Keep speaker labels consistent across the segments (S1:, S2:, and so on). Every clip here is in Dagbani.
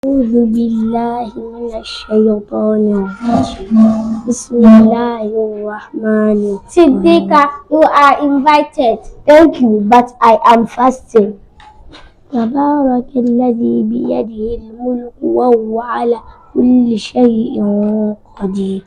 S1: أعوذ بالله من الشيطان الرجيم بسم الله الرحمن
S2: Siddiqa, you are invited.
S1: Thank you, but I am fasting. تبارك الذي بيده الملك وهو على كل شيء قدير.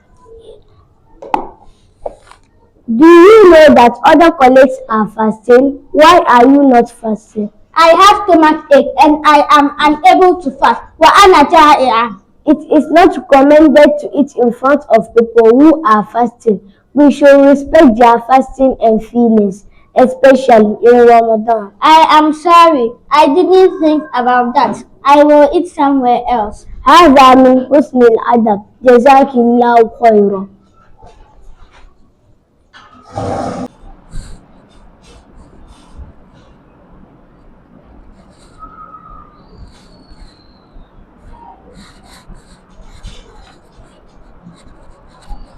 S1: Do you know that other colleagues are fasting? Why are you not fasting?
S2: I have stomach ache and I am unable to fast. وأنا جائعة.
S1: It is not recommended to eat in front of people who are fasting. We should respect their fasting and feelings, especially in Ramadan.
S2: I am sorry. I didn't think about that. I will eat somewhere else.
S1: هذا من حسن الأدب. جزاك الله خيرا.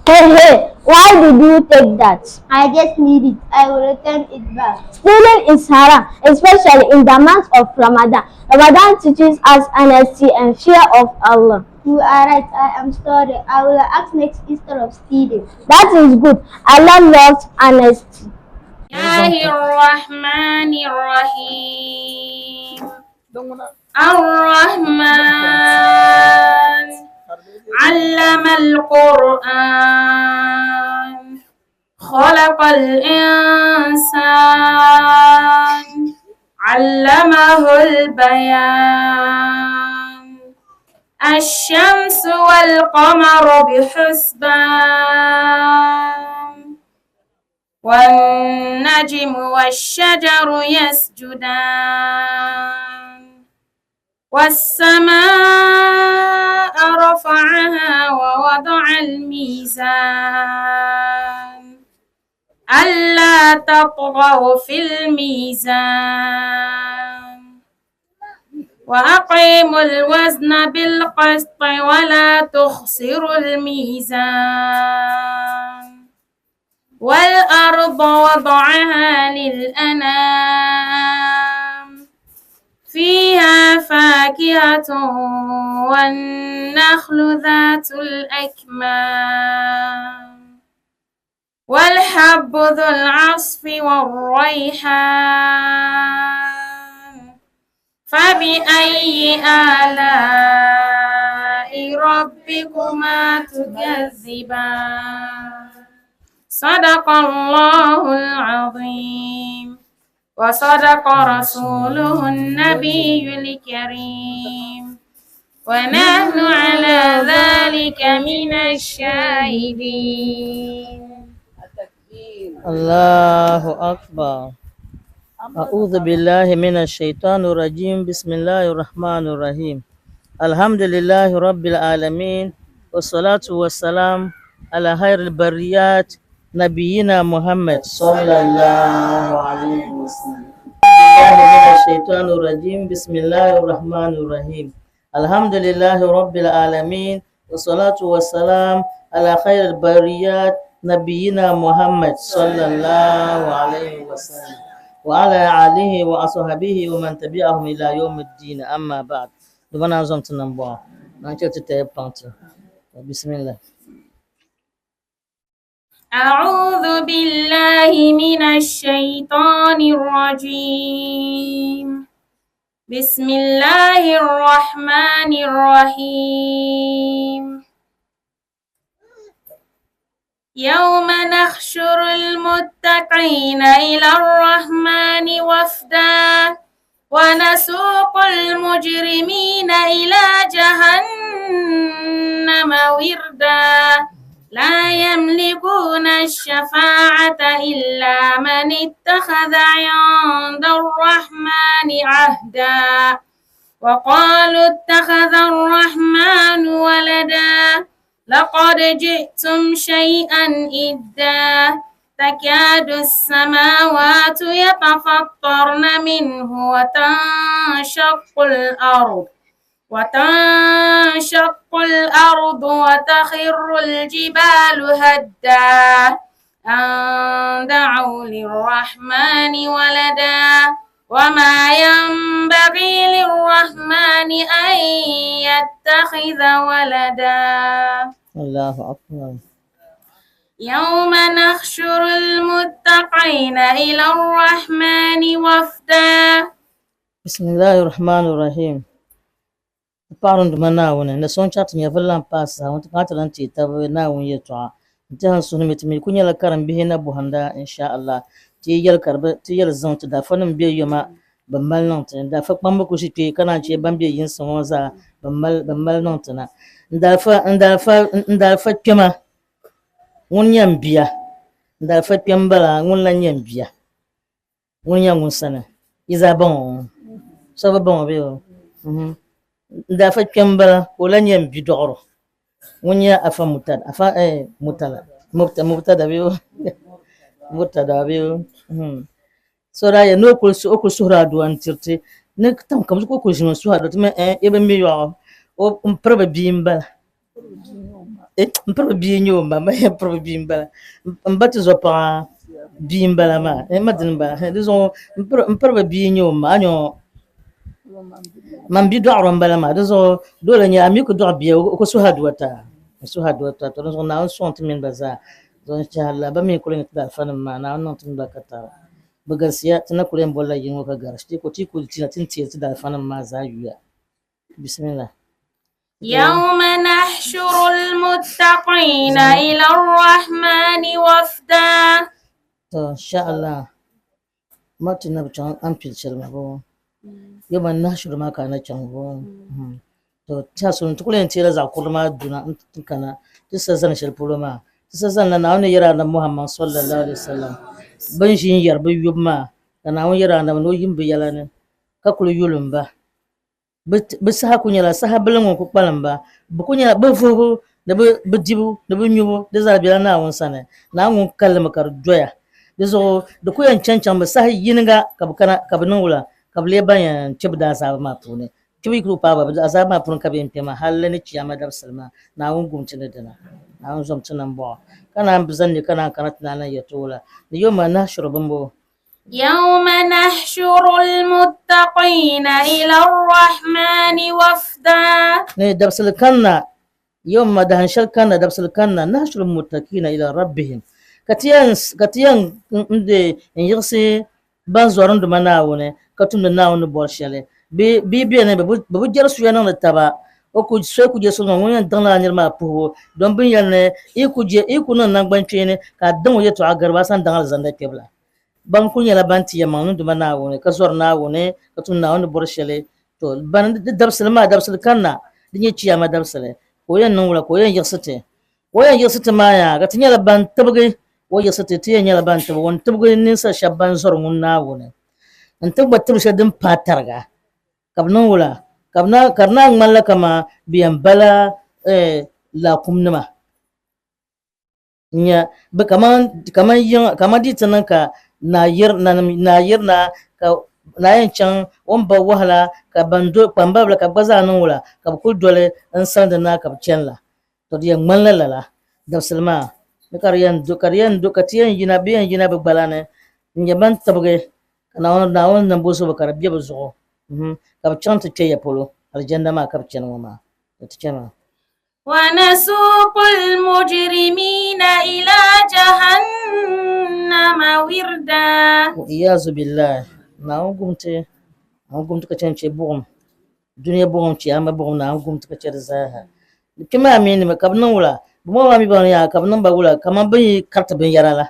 S1: Hey, hey, why did you take that?
S2: I just need it. I will return it back.
S1: Stealing is haram, especially in the month of Ramadan. Ramadan teaches us honesty and fear of Allah.
S2: You are right. I am sorry. I will ask next instead of stealing.
S1: That is good. Allah loves honesty.
S3: الله الرحمن الرحيم الرحمن علم القرآن خلق الإنسان علمه البيان الشمس والقمر بحسبان والنجم والشجر يسجدان والسماء رفعها ووضع الميزان ألا تطغوا في الميزان وأقيموا الوزن بالقسط ولا تخسروا الميزان والأرض وضعها للأنام فيها فاكهة والنخل ذات الأكمام والحب ذو العصف والريحان فبأي آلاء ربكما تكذبان صدق الله العظيم وصدق رسوله النبي الكريم ونحن على ذلك من الشاهدين
S4: الله أكبر أعوذ بالله من الشيطان الرجيم بسم الله الرحمن الرحيم الحمد لله رب العالمين والصلاة والسلام على خير البريات نبينا محمد صلى الله عليه وسلم بالله من الشيطان الرجيم بسم الله الرحمن الرحيم الحمد لله رب العالمين والصلاة والسلام على خير البريات نبينا محمد صلى الله عليه وسلم وعلى آله وأصحابه ومن تبعهم إلى يوم الدين أما بعد دمنا زمت نمبوا بسم الله
S3: أعوذ بالله من الشيطان الرجيم بسم الله الرحمن الرحيم يوم نحشر المتقين إلى الرحمن وفدا ونسوق المجرمين إلى جهنم وردا لا يملكون الشفاعة إلا من اتخذ عند الرحمن عهدا وقالوا اتخذ الرحمن ولدا لقد جئتم شيئا إدا تكاد السماوات يتفطرن منه وتنشق الأرض وتنشق الأرض وتخر الجبال هدا أن دعوا للرحمن ولدا وما ينبغي للرحمن أن يتخذ ولدا
S4: الله أكبر
S3: يوم نحشر المتقين إلى الرحمن وفدا
S4: بسم الله الرحمن الرحيم Ti paɣiri n Duuma Naawuni ni so n-chaŋ ti nyɛvili lan paai saha ŋɔ ti kana ti lan teei taba Naawuni yɛltɔɣa n-tɛha n suhu ni mi ti mi kuli nyɛla karimbihi na bɔhinda insha Allah. Ti yi yɛli ka di bi ti yɛli zaŋ ti daafanim be yoma bɛ mali niŋ ti ni daafa kpamba kuli ʒi kpe ka naan che ban be yinsi ŋɔ zaa bɛ mali bɛ mali niŋ ti na. N daafa n daafa n daafa kpɛma ŋun nyɛ m bia n daafa kpɛm bala ŋun lan nyɛ m bia. Ŋuni nyɛ ŋun sani? Yi zaa baŋ o? So bi baŋ o bee o? N daafa kpɛm m-bala ka o lahi nyɛ m bidɔɣiro ŋun nyɛ Afa Mutada, Afa eh, Mutala, Mubtada bee o? Murtada bee o? So daa yɛli ni o kuli o kuli suhiri aduwa n-tiri ti ni tam kam ka o kuli ʒimi n-suhi aduwa ti mi eh, yi bi mi yɔɣu o m piri bi bia m-bala. M piri bia n-nyɛ o ma, ma yɛn piri bia m-bala. M ba tizɔpaɣa bia m-bala maa, m ma dini m-bala. Di zuɣu m piri bi bia n-nyɛ o ma, a nya o man bidɔɣiro m-bala maa. Di zuɣu dole nyɛ a mi ku dɔɣi bia o ku suhi aduwa ti a, o suhi aduwa ti a. To di zuɣu Naawuni sɔŋ ti mini ba zaa. Zuɣu inshallah ba mi kuli nyɛ ti daalifanima maa, Naawuni niŋ ti mini ba katari. Bɛ galisiya, ti na kuli yɛn bolila yini ŋɔ ka gari shee ka ti yi kuli ti ni teeri ti daalifanima maa zaa yuya. Bismillah.
S3: يوم نحشر المتقين إلى الرحمن وفدا
S4: To inshallah ma ti na bi chaŋ an pili shɛli maa bɔ yoma nahshuru maa ka a na chaŋ bɔ to tiɛha so ti kuli yɛn teela zaɣ kurili maa duna n ti kana ti sa zani shɛli polo maa ti sa zani la Naawuni ni yɛri anabi Muhammad sallallahu alaihi wasallam bin ʒi n yɛri bi yubu maa ka Naawuni yɛri anabi ni o yim bi yɛla ni ka kuli yulim ba Bɛ saha kul nyɛla saha bila ŋun ku kpalim ba. Bɛ kul nyɛla bɛ vuhibu ni bɛ dibu ni bɛ nyubu di zaa bela Naawuni sani. Naawuni ŋun kali li mi ka di doya. Di zuɣu di kul yɛn chaŋchaŋmi saha yiniŋga ka bɛ kana ka bɛ niŋ wula ka bɛ leei ban yɛn kpe bɛ daazaaba maa puuni. Kpibu yi kul paai ba, bɛ daazaaba maa puuni ka bɛ yɛn kpe maa hali ni Chiyaama dabisili maa. Naawuni gum ti ni dina. Naawuni zom ti nambɔɣu. Ka naan bi zani ni ka naan kana ti naan lan yɛl ti wula ni yoma nahshuru bimbo.
S3: يوم نحشر المتقين إلى الرحمن وفدا
S4: Ni dabisili kanna, yawma dahin shɛli kanna, dabisili kanna, nahshuru muttaqina ila rabbihim, ka ti yɛn ka ti yɛn n-de n-yiɣisi ban zɔri n Duuma Naawuni ka tumdi Naawuni ni bɔri shɛli. Bɛ bɛ yi beni bɛ bi jɛri suya niŋdi taba, o ku so yi ku je suli ŋɔ ŋun yɛn daŋla a niri maa puhibu, dom bɛ ni yɛli ni yi ku je yi ku niŋ naŋgbankpeeni ka a daŋ o yɛltɔɣa gariba a sani daŋ alizanda kpɛbu la. Ban kuli nyɛla ban ti yɛlimaŋli ni Duuma Naawuni, ka zɔri Naawuni, ka tum Naawuni ni bɔri shɛli, tɔ! Bani di dabisili maa dabisili kanna, di nyɛ Chiyaama dabisili, ka o yɛn niŋ wula? Ka o yɛn yiɣisi ti. O yɛn yiɣisi ti maa yaa, ka ti nyɛla ban tibigi, o yiɣisi ti, ti yɛn nyɛla ban tibigi, o ni tibigi ninsal shɛba ban zɔri ŋun Naawuni, n-tibigi ba tibili shɛli din paai tariga, ka bɛ niŋ wula? Ka bɛ naan, ka di naan ŋmanila kaman bɛ yɛn bala laakumnima. N-nya bɛ kaman, kaman yiŋa, kaman di ti niŋ ka naa yiri, nanim, naa yiri na ka naa yɛn chaŋ o ni ba wahala ka ban do kpambaliba la ka bɛ gba zaa niŋ wula ka bɛ kuli doli n-salindi naa ka bɛ chani la. Tɔ di yɛn ŋmanila lala dabisili maa ni ka di yɛn do, ka di yɛn do, ka ti yɛn yina, bɛ yɛn yina bɛ gbala ni n-nyɛ ban tibigi ka Naawuni, Naawuni nambo zubu ka di be bɛ zuɣu, ka bɛ chaŋ ti kpe ya polo, alijanna maa ka bɛ chani ŋɔ maa. Tɔ ti chani maa.
S3: ونسوق المجرمين إلى جهنم وردا
S4: Iyazu billahi Naawuni gumti Naawuni gumti ka chɛ n-chɛ buɣim dunia buɣim chiyaama buɣim Naawuni gumti ka chɛ di zaaha kpɛ maa mi nima ka bɛ niŋ wula bɛ ŋɔ maa mi baŋ yaa ka bɛ niŋ ba wula kaman bɛ yi kariti binyɛra la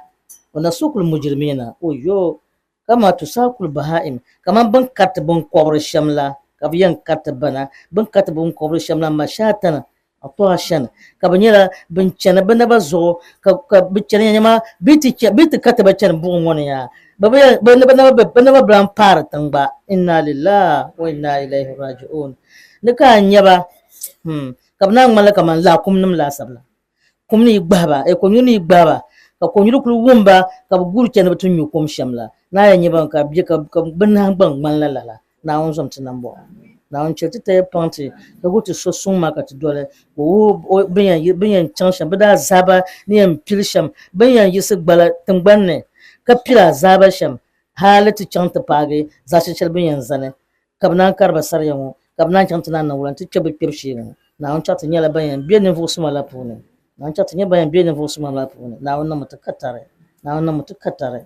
S4: wanasuqul mujrimina oyo Kama tusaakul bahaim, kaman bɛ ni kariti biŋkɔbiri shɛm la, ka bɛ yɛn kariti ba na. Bɛ ni kariti biŋkɔbiri shɛm la, mashaatan atɔashan, ka bɛ nyɛla bɛn chani bɛ naba zuɣu, ka ka bɛ chani nyama bɛ yi ti chani, bɛ yi ti kariti ba chani buɣim ŋɔ ni yaa, bɛ bi yɛn, bɛ bɛ naba bɛ naba bi lan paari tiŋ gba. Inna lillah wa inna ilayhi raji'un. Ni ka a nya ba, hmm, ka bɛ naan ŋmanila kaman laakumnim laasabu la. Kum ni yi gbahi ba, konyuri ni yi gbahi ba, ka konyuri kuli wum ba ka bɛ guuri chani bɛ ti nyu kom shɛm la, naa yɛn nyɛ ba ka bɛ ka bɛ nahingbaŋ ŋmanila lala. Naawuni zom ti nambɔɣu. Naawuni chɛ ti taya paŋ ti ka gu ti so suŋ maa ka ti doli ka o wuhi o bɛ yɛn bɛ yɛn chaŋ shɛm, bɛ daazaaba ni yɛn pili shɛm, bɛ ni yɛn yiɣisi gbala tiŋgbani ni ka pili azaaba shɛm. Hali ti chaŋ ti paagi zaashe shɛli bɛ ni yɛn zani ka bɛ naan kari ba sariya ŋɔ, ka bɛ naan chaŋ ti naan niŋ wula nti kpe bɛ kpɛbu shee ŋɔ. Naawuni chaɣ ti nyɛla ban yɛn be ninvuɣ suma la puuni. Naawuni chaɣ ti nyɛ ban yɛn be ninvuɣ suma la puuni. Naawuni niŋmi ti katari. Naawuni niŋmi ti katari.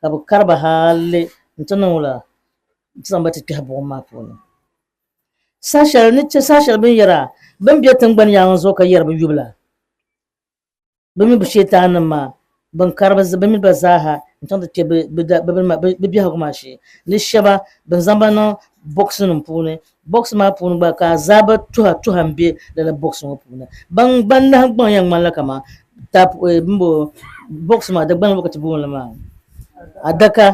S4: Ka bɛ kari ba hali nti niŋ wula nti zaŋ ba ti kpɛhi buɣim maa puuni. Saha shɛli ni chɛ saha shɛli bɛ ni yɛra bɛ ni be tiŋgbani yaaŋa zuɣu ka yɛri bɛ yubu la. Bɛ mini bɛ shɛitaannim maa bɛn kari bɛ mini ba zaaha n-chaŋ ti kpe bɛ biɛhigu maa shee. Ni shɛba bɛn zaŋ ba niŋ bɔɣisinim puuni. Bɔɣisi maa puuni gba ka azaaba tuha tuha m-be lala bɔɣisi ŋɔ puuni. Ban nahingbaŋ yɛn ŋmanila kaman bɔɣisi maa, Dagbaŋ ka ti booni li maa, adaka.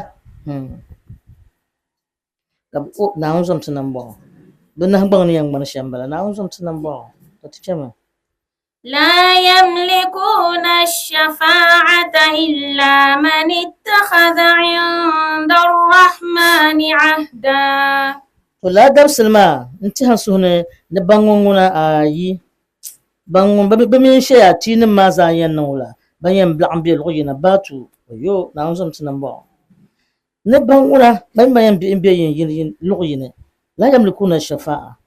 S4: Ka bɛ, O, Naawuni zom ti nambɔɣu. Bɛ nahingbaŋ ni yɛn ŋmani shɛm m-bala. Naawuni zom ti nambɔɣu, ka ti chɛmi.
S3: لا يملكون الشفاعة إلا من اتخذ عند الرحمن عهدا.
S4: To lala dabisili maa n-tɛhi n suhu ni ni ban ŋɔ ŋuna ayi, ban ŋun bɛ mini shɛyatiinim maa zaa yɛn niŋ wula, ban yɛn laɣim be luɣ yini baatu, oyo, Naawuni zom ti nambɔɣu. Ni ban ŋuna ban mi yɛn be luɣ yini, la yamlikuna shafa'a,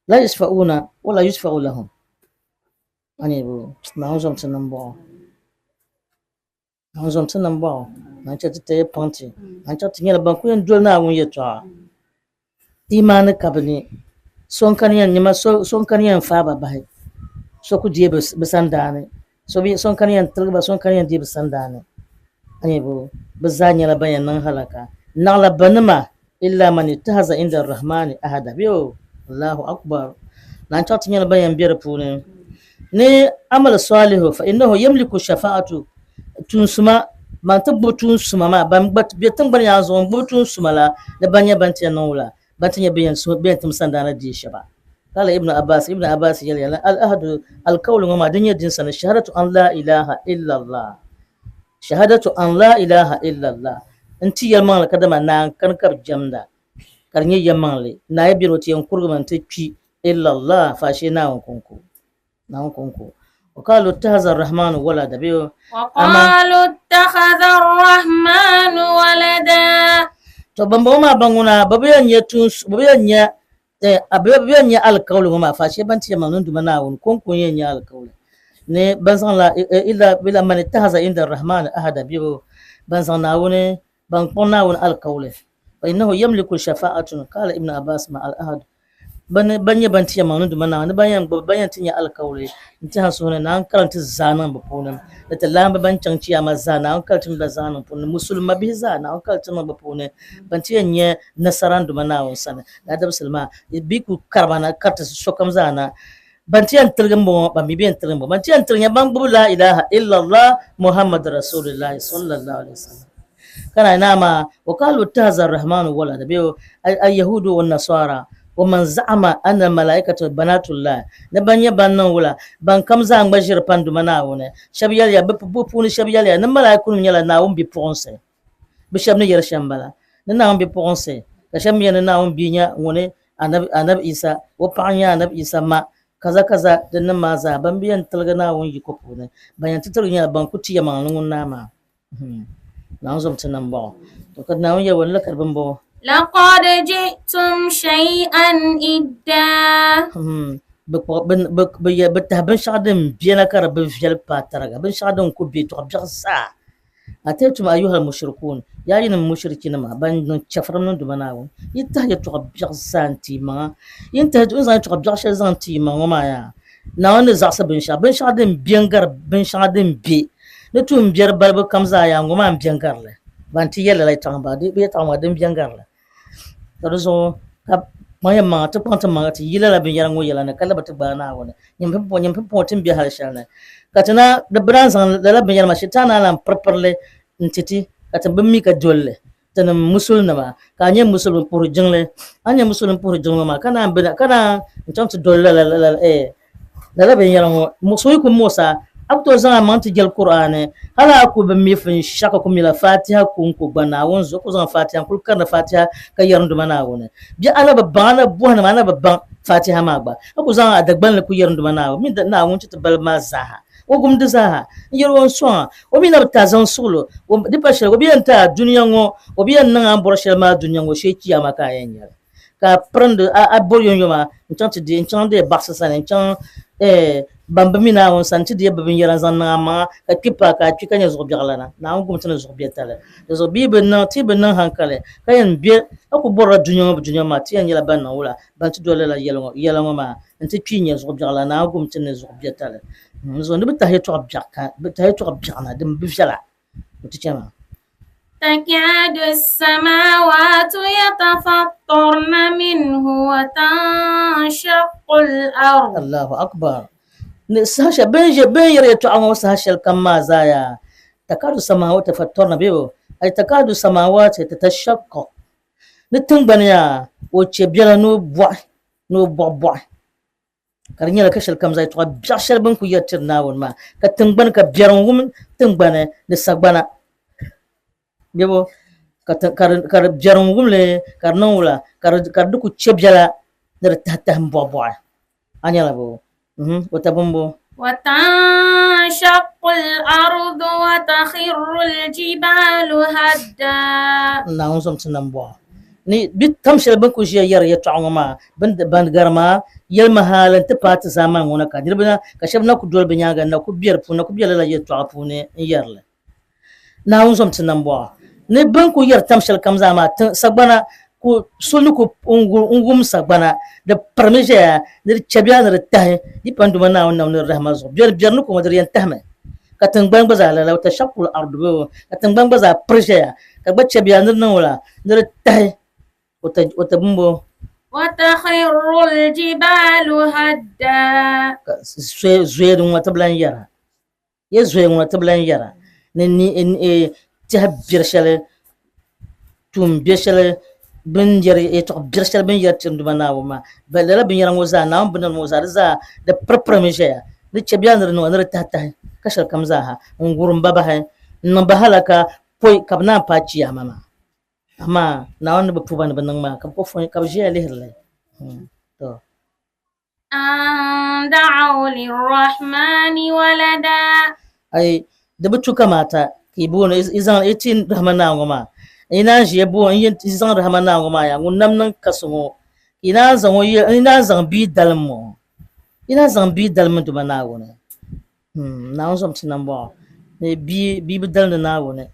S4: la yashfa'una wa la yushfa'u lahum. A ni bo, Naawuni zom ti nambɔɣu. Naawuni zom ti nambɔɣu. Naawuni chɛ ti taya paŋ ti. Naawuni chɛ ti nyɛla ban ku yɛn doli Naawuni yɛtɔɣa. Imaani ka bɛ ni. So n-kani yɛn nyɛ ma, so n-kani yɛn faai ba bahi. So ku deei bɛ sandaani. So bi, so n-kani yɛn tiligi ba, so n-kani yɛn deei bɛ sandaani. A ni bo, bɛ zaa nyɛla ban yɛn niŋ halaka. Naɣila banima, illa man ittahaza inda ar-Rahmani ahada. Bɛ o, Allahu Akbar. Naan chaɣ ti nyɛla ban yɛn be di puuni. Ni amal salihu fa innahu yamliku shafa'atu tuun suma, ban ti gbubi tuun suma maa, ban gba be tiŋgbani yaa zuɣu n-gbubi tuun suma la, ni ban nyɛ ban ti yɛn niŋ wula, ban ti nyɛ bɛ yɛn suhi, bɛ yɛn tim sandaani deei shɛba. Qala Ibn Abbas, Ibn Abbas yɛliya, la al-ahdu, alkawli ŋɔ maa din nyɛ din sani, shahadatu an la ilaha illallah, shahadatu an la ilaha illallah, n-ti yɛlimaŋli kadama naa n-kani ka bɛ jɛmda, ka di nyɛ yɛlimaŋli, naa yi beni o ti yɛn kurigimi nti kpi illallah, faashee Naawuni kɔŋko, Naawuni kɔŋko. Wa qalu ittakhadha ar-rahmanu walada, bee
S3: Wa qalu ittakhadha ar-rahmanu walada.
S4: To bambɔŋɔ maa ba ŋuna bɛ bi yɛn nya tuun, bɛ bi yɛn nya bɛ bi yɛn nya alikauli ŋɔ maa, faashee ban ti yɛn maŋ ni Duuma Naawuni kɔŋko n-yɛn nya alikauli. Ni ban zaŋla illa illa man ittakhadha inda ar-rahmani ahada, bee ban zaŋ Naawuni, ban kpuɣi Naawuni alikauli. Fa innahu yamliku shafa'atun, qala Ibn Abbas ma al-ahad. Ban ban nyɛ ban ti yɛn maŋ ni Duuma Naawuni, ni ban yɛn gbubi, ban yɛn ti nya alikauli n-ti ha suhu ni Naawuni karim ti zaa niŋ bɛ puuni, ni ti laamba ban chaŋ Chiyaama zaa Naawuni karim ti mi ba zaa niŋ puuni, ni Musulima bihi zaa Naawuni karim ti niŋ bɛ puuni, ban ti yɛn nya nasara n Duuma Naawuni sani. Lala dabisili maa, bɛ yi kuli kari ba na, kariti sokam zaa na, ban ti yɛn tiligi m-bɔŋɔ, ban mi bi yɛn tiligi m-bɔŋɔ. Ban ti yɛn tiligi nyɛ ban gbubi laa ilaaha illallah Muhammadu Rasulillahi sallallahu alaihi wasallam. Kana ina ma wa qalu ittahaza ar-rahmanu walada bi al-yahudu wa nasara wa man za'ama anna al-malaikata banatullah ni ban nyɛ ban niŋ wula ban kam zaa ŋma ʒiri pan Duuma Naawuni shɛba yɛliya bɛ puuni shɛba yɛliya ni malaikunim nyɛla Naawuni bipuɣinsi bɛ shɛba ni yɛri shɛm m-bala ni Naawuni bipuɣinsi ka shɛba mi yɛli ni Naawuni bia nyɛ ŋuni Anabi Isa o paɣa n-nyɛ Anabi Isa ma kaza kaza dinnim maa zaa ban bi yɛn tiligi Naawuni yiko puuni ban yɛn ti tiligi nyɛla ban ku ti yɛlimaŋli ŋun naa maa. Naawuni zom ti nambɔɣu. To ka Naawuni yɛli wa ni la ka di bi m-bɔŋɔ.
S3: Laqad ji'tum shay'an idda.
S4: Bɛ tahi binshɛɣu din bena ka di bi viɛli paai tariga, binshɛɣu din ku be tɔɣu biɛɣu zaa. Ataytum ayyuhal mushrikuun, yaa yinim mushrikinima, ban niŋ chɛfurinim niŋ Duuma Naawuni, yi tahi yɛtɔɣ biɛɣu zaa n-ti yi maŋa. Yi ni tahi n zaŋ yɛtɔɣ biɛɣu shɛli zaŋ ti yi maŋ ŋɔ maa yaa, Naawuni ni zaɣisi binshɛɣu, binshɛɣu din be n-gari binshɛŋa din be ni tuumbiɛri balibu kam zaa yaa ŋɔ maa m-be n-gari li. Ban ti yɛli lala yɛtɔɣa ŋɔ maa, bɛ yɛtɔɣa ŋɔ din be n-gari li. Ka di zuɣu ka kpaŋ ya maŋa, ti kpaŋ ti maŋa ti yi lala binyɛra ŋɔ yɛla ni ka labi ti gbaai Naawuni. Nyini pumpɔŋɔ ti ni be hal shɛli ni, ka ti na di bi naan zaŋ lala binyɛra maa Shetana naan lan piripiri li n-ti ti, ka ti bi mi ka doli li. Tinim Musulinima, ka a nyɛ Musulimi puhiri jiŋli, a ni nyɛ Musulimi puhiri jiŋli ŋɔ maa, ka naan bina, ka naan n-chaŋ ti doli lala, lala, eh, lala binyɛra ŋɔ. So yi ku muɣis a, a ku tooi zaŋ a maŋ ti jɛli Kur'aani, hali a ku bi mi binshɛɣu ka ku mila Fatiha kɔŋko gba Naawuni zuɣu, ka ku zaŋ Fatiha n-kuli karindi Fatiha ka yɛrinduma Naawuni. Bɛ a na bi baŋ, a na bɔhinima, a na bi baŋ Fatiha maa gba, ka ku zaŋ a Dagbanli ku yɛrinduma Naawuni. Mi Naawuni chɛ ti balibu maa zaaha. O gumdi zaaha. N yɛri o n sɔŋ a, o mi na bi ti a zaŋ suɣilo, o di pa shɛli, o bi yɛn ti a dunia ŋɔ, o bi yɛn niŋ a ni bɔri shɛli maa dunia ŋɔ shee chiyaama ka a yɛn nyɛli. Ka a pirindi a a bɔri yomyoma n-chaŋ ti deei, n-chaŋ deei baɣisi sani, n-chaŋ eh, ban bi mi Naawuni sani nti deei bɛ binyɛra n-zaŋ niŋ a maŋa ka kpi paai ka a kpi ka nyɛ zuɣubiɛɣilana. Naawuni gum ti ni zuɣubiɛtali. Di zuɣu bɛ yi bi niŋ, ti yi bi niŋ hankali ka yɛn be ka ku bɔrila dunia ŋɔ dunia maa, ti yɛn nyɛla ban niŋ wula? Ban ti doli lala yɛla ŋɔ, yɛla ŋɔ maa nti kpi n-nyɛ zuɣubiɛɣilana. Naawuni gum ti ni zuɣubiɛtali. Di zuɣu ni bɛ tahi yɛtɔɣ biɛɣu ka, bɛ tahi yɛtɔɣ biɛɣu na din bi viɛla, o ti chɛ maa.
S3: تكاد السماوات يتفطرن منه وتنشق الأرض
S4: Allahu akbar. Ni saha shɛli bɛ ni ʒe bɛ ni yɛri yɛtɔɣa ŋɔ saha shɛli kam maa zaa yaa takadu samawati fattarna bee bɔ ay takadu samawati tatashaqqaq ni tiŋgbani yaa o chɛ biɛla ni o bɔɣi ni o bɔɣi bɔɣi ka di nyɛla ka shɛli kam zaa yɛtɔɣa biɛɣu shɛli bɛ ni kuli yɛri tiri Naawuni maa ka tiŋgbani ka biɛrim wum tiŋgbani ni sagbana bebo ka ka di biɛrim wum li ka di niŋ wula ka di ku chɛ biɛla ni di tahi tahi m-bɔɣi bɔɣi a nyɛla bo o tabimbo.
S3: وتنشق الأرض وتخر الجبال هدا.
S4: Naawuni zom ti nambɔɣu ni bɛ tam shɛli bɛ ni kuli ʒiya yɛri yɛtɔɣa ŋɔ maa, ban gari maa yɛlimi hali nti paai ti zaamani ŋɔ na ka niriba na ka shɛba na ku doli bɛ nyaaŋa n-na ku be di puuni, na ku be lala yɛtɔɣa puuni n-yɛri li. Naawuni zom ti nambɔɣu ni bɛ ni kuli yɛri tam shɛli kam zaa maa, tiŋ sagbana ku suli ni ku n-wum sagbana di pirimi ʒɛya ni di chɛbiya ni di tahi yi pa n Duuma Naawuni nam ni di rahima zuɣu. Biɛri biɛri ni ku ŋɔ di di yɛn tahimi ka tiŋgbani gba zaa lala, tashaqqul ardu bee ka tiŋgbani gba zaa piri ʒɛya ka gba chɛbiya ni di niŋ wula ni di tahi o ta bimbo.
S3: Watakhirru l-jibalu hadda.
S4: Ka zoya din ŋɔ ti bi lan yɛra. Ye zoya ŋɔ ti bi lan yɛra ni tɛha biɛri shɛli, tuun biɛ shɛli bɛ ni yɛri yɛtɔɣ biɛri shɛli bɛ ni yɛri tiri Duuma Naawuni maa. Bɛ lala binyɛra ŋɔ zaa, Naawuni binnamda ŋɔ zaa, di zaa di piripirimi ʒɛya. Di chɛbiya ni di niŋ ni di tahitahi ka shɛlikam zaa ha n-wurim ba bahi n-niŋ ba halaka pɔi ka bɛ naan paai chiyaama maa. Amaa Naawuni ni bi puhi ba ni bɛ niŋ maa, ka bɛ ku ka bɛ ʒiya lihiri li. To.
S3: An da'aw lirrahmani walada.
S4: Ai, di bi tu kamaata ka yi booni yi zaŋ yi ti Rahman Naa ŋɔ maa, yi naan ʒiya booni yi zaŋ Rahman Naa ŋɔ maa yaa ŋun nam niŋ kasi ŋɔ, ka yi naan zaŋ o yi naan zaŋ bia dalim o, yi naan zaŋ bia dalim n Duuma Naawuni. Naawuni zom ti nambɔɣu ni bia bia bi dalindi Naawuni,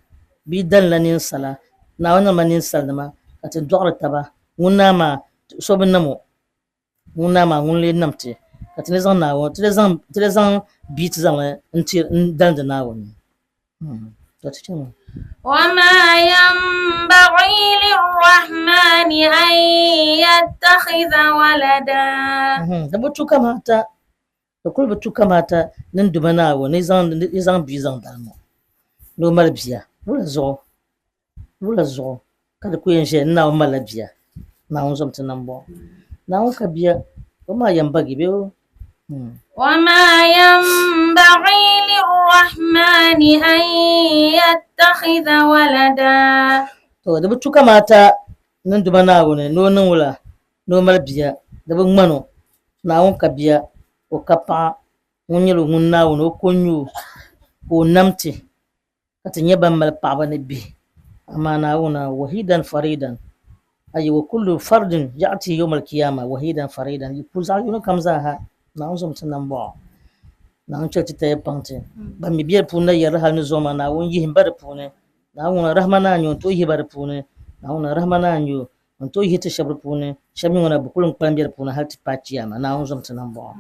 S4: bia dalinla ninsala, Naawuni niŋ ma ninsalinima ka ti dɔɣiri taba, ŋun naa maa so bi nam o. Ŋun naa maa ŋun lee nam ti, ka ti lee zaŋ Naawuni, ti lee zaŋ, ti lee zaŋ bia ti zaŋ li n-ti n-dalindi Naawuni. To ti chani.
S3: وما ينبغي للرحمن أن يتخذ ولدا.
S4: Di bi tu kamaata, di kuli bi tu kamaata ni n Duuma Naawuni ni yi zaŋ bia zaŋ dalim o ni o mali bia. Wula zuɣu? Wula zuɣu ka di ku yɛn ʒɛya ni Naawuni malila bia? Naawuni zom ti nambɔɣu. Naawuni ka bia, o maa yɛn bagi bee o?
S3: وما ينبغي للرحمن أن يتخذ ولدا.
S4: To di bi tu kamaata ni n Duuma Naawuni ni o niŋ wula ni o mali bia, di bi ŋmani o. Naawuni ka bia, o ka paɣa, ŋun nyɛla ŋun Naawuni o ko n-nyɛ o ka o nam ti. Ka ti nyɛ ban mali paɣaba ni bihi, amaa Naawuni wahidan faridan, ayi wa kullu fardin ya'ti yawmal kiyama wahidan faridan, yi ku zaɣ yino kam zaa ha, Naawuni zom ti nambɔɣu, Naawuni chɛli ti taya paŋ ti, ban mi be di puuni na yɛrili hali ni zuɣu maa, Naawuni yihim ba di puuni, Naawuni rahima naa n-nyɛ o, n-tooi yihi ba di puuni, Naawuni rahima naa n-nyɛ o, n-tooi yihi ti shɛba di puuni, shɛba mi ŋuna bɛ kuli n-kpalim be di puuni hali ti paai chiyaama, Naawuni zom ti nambɔɣu.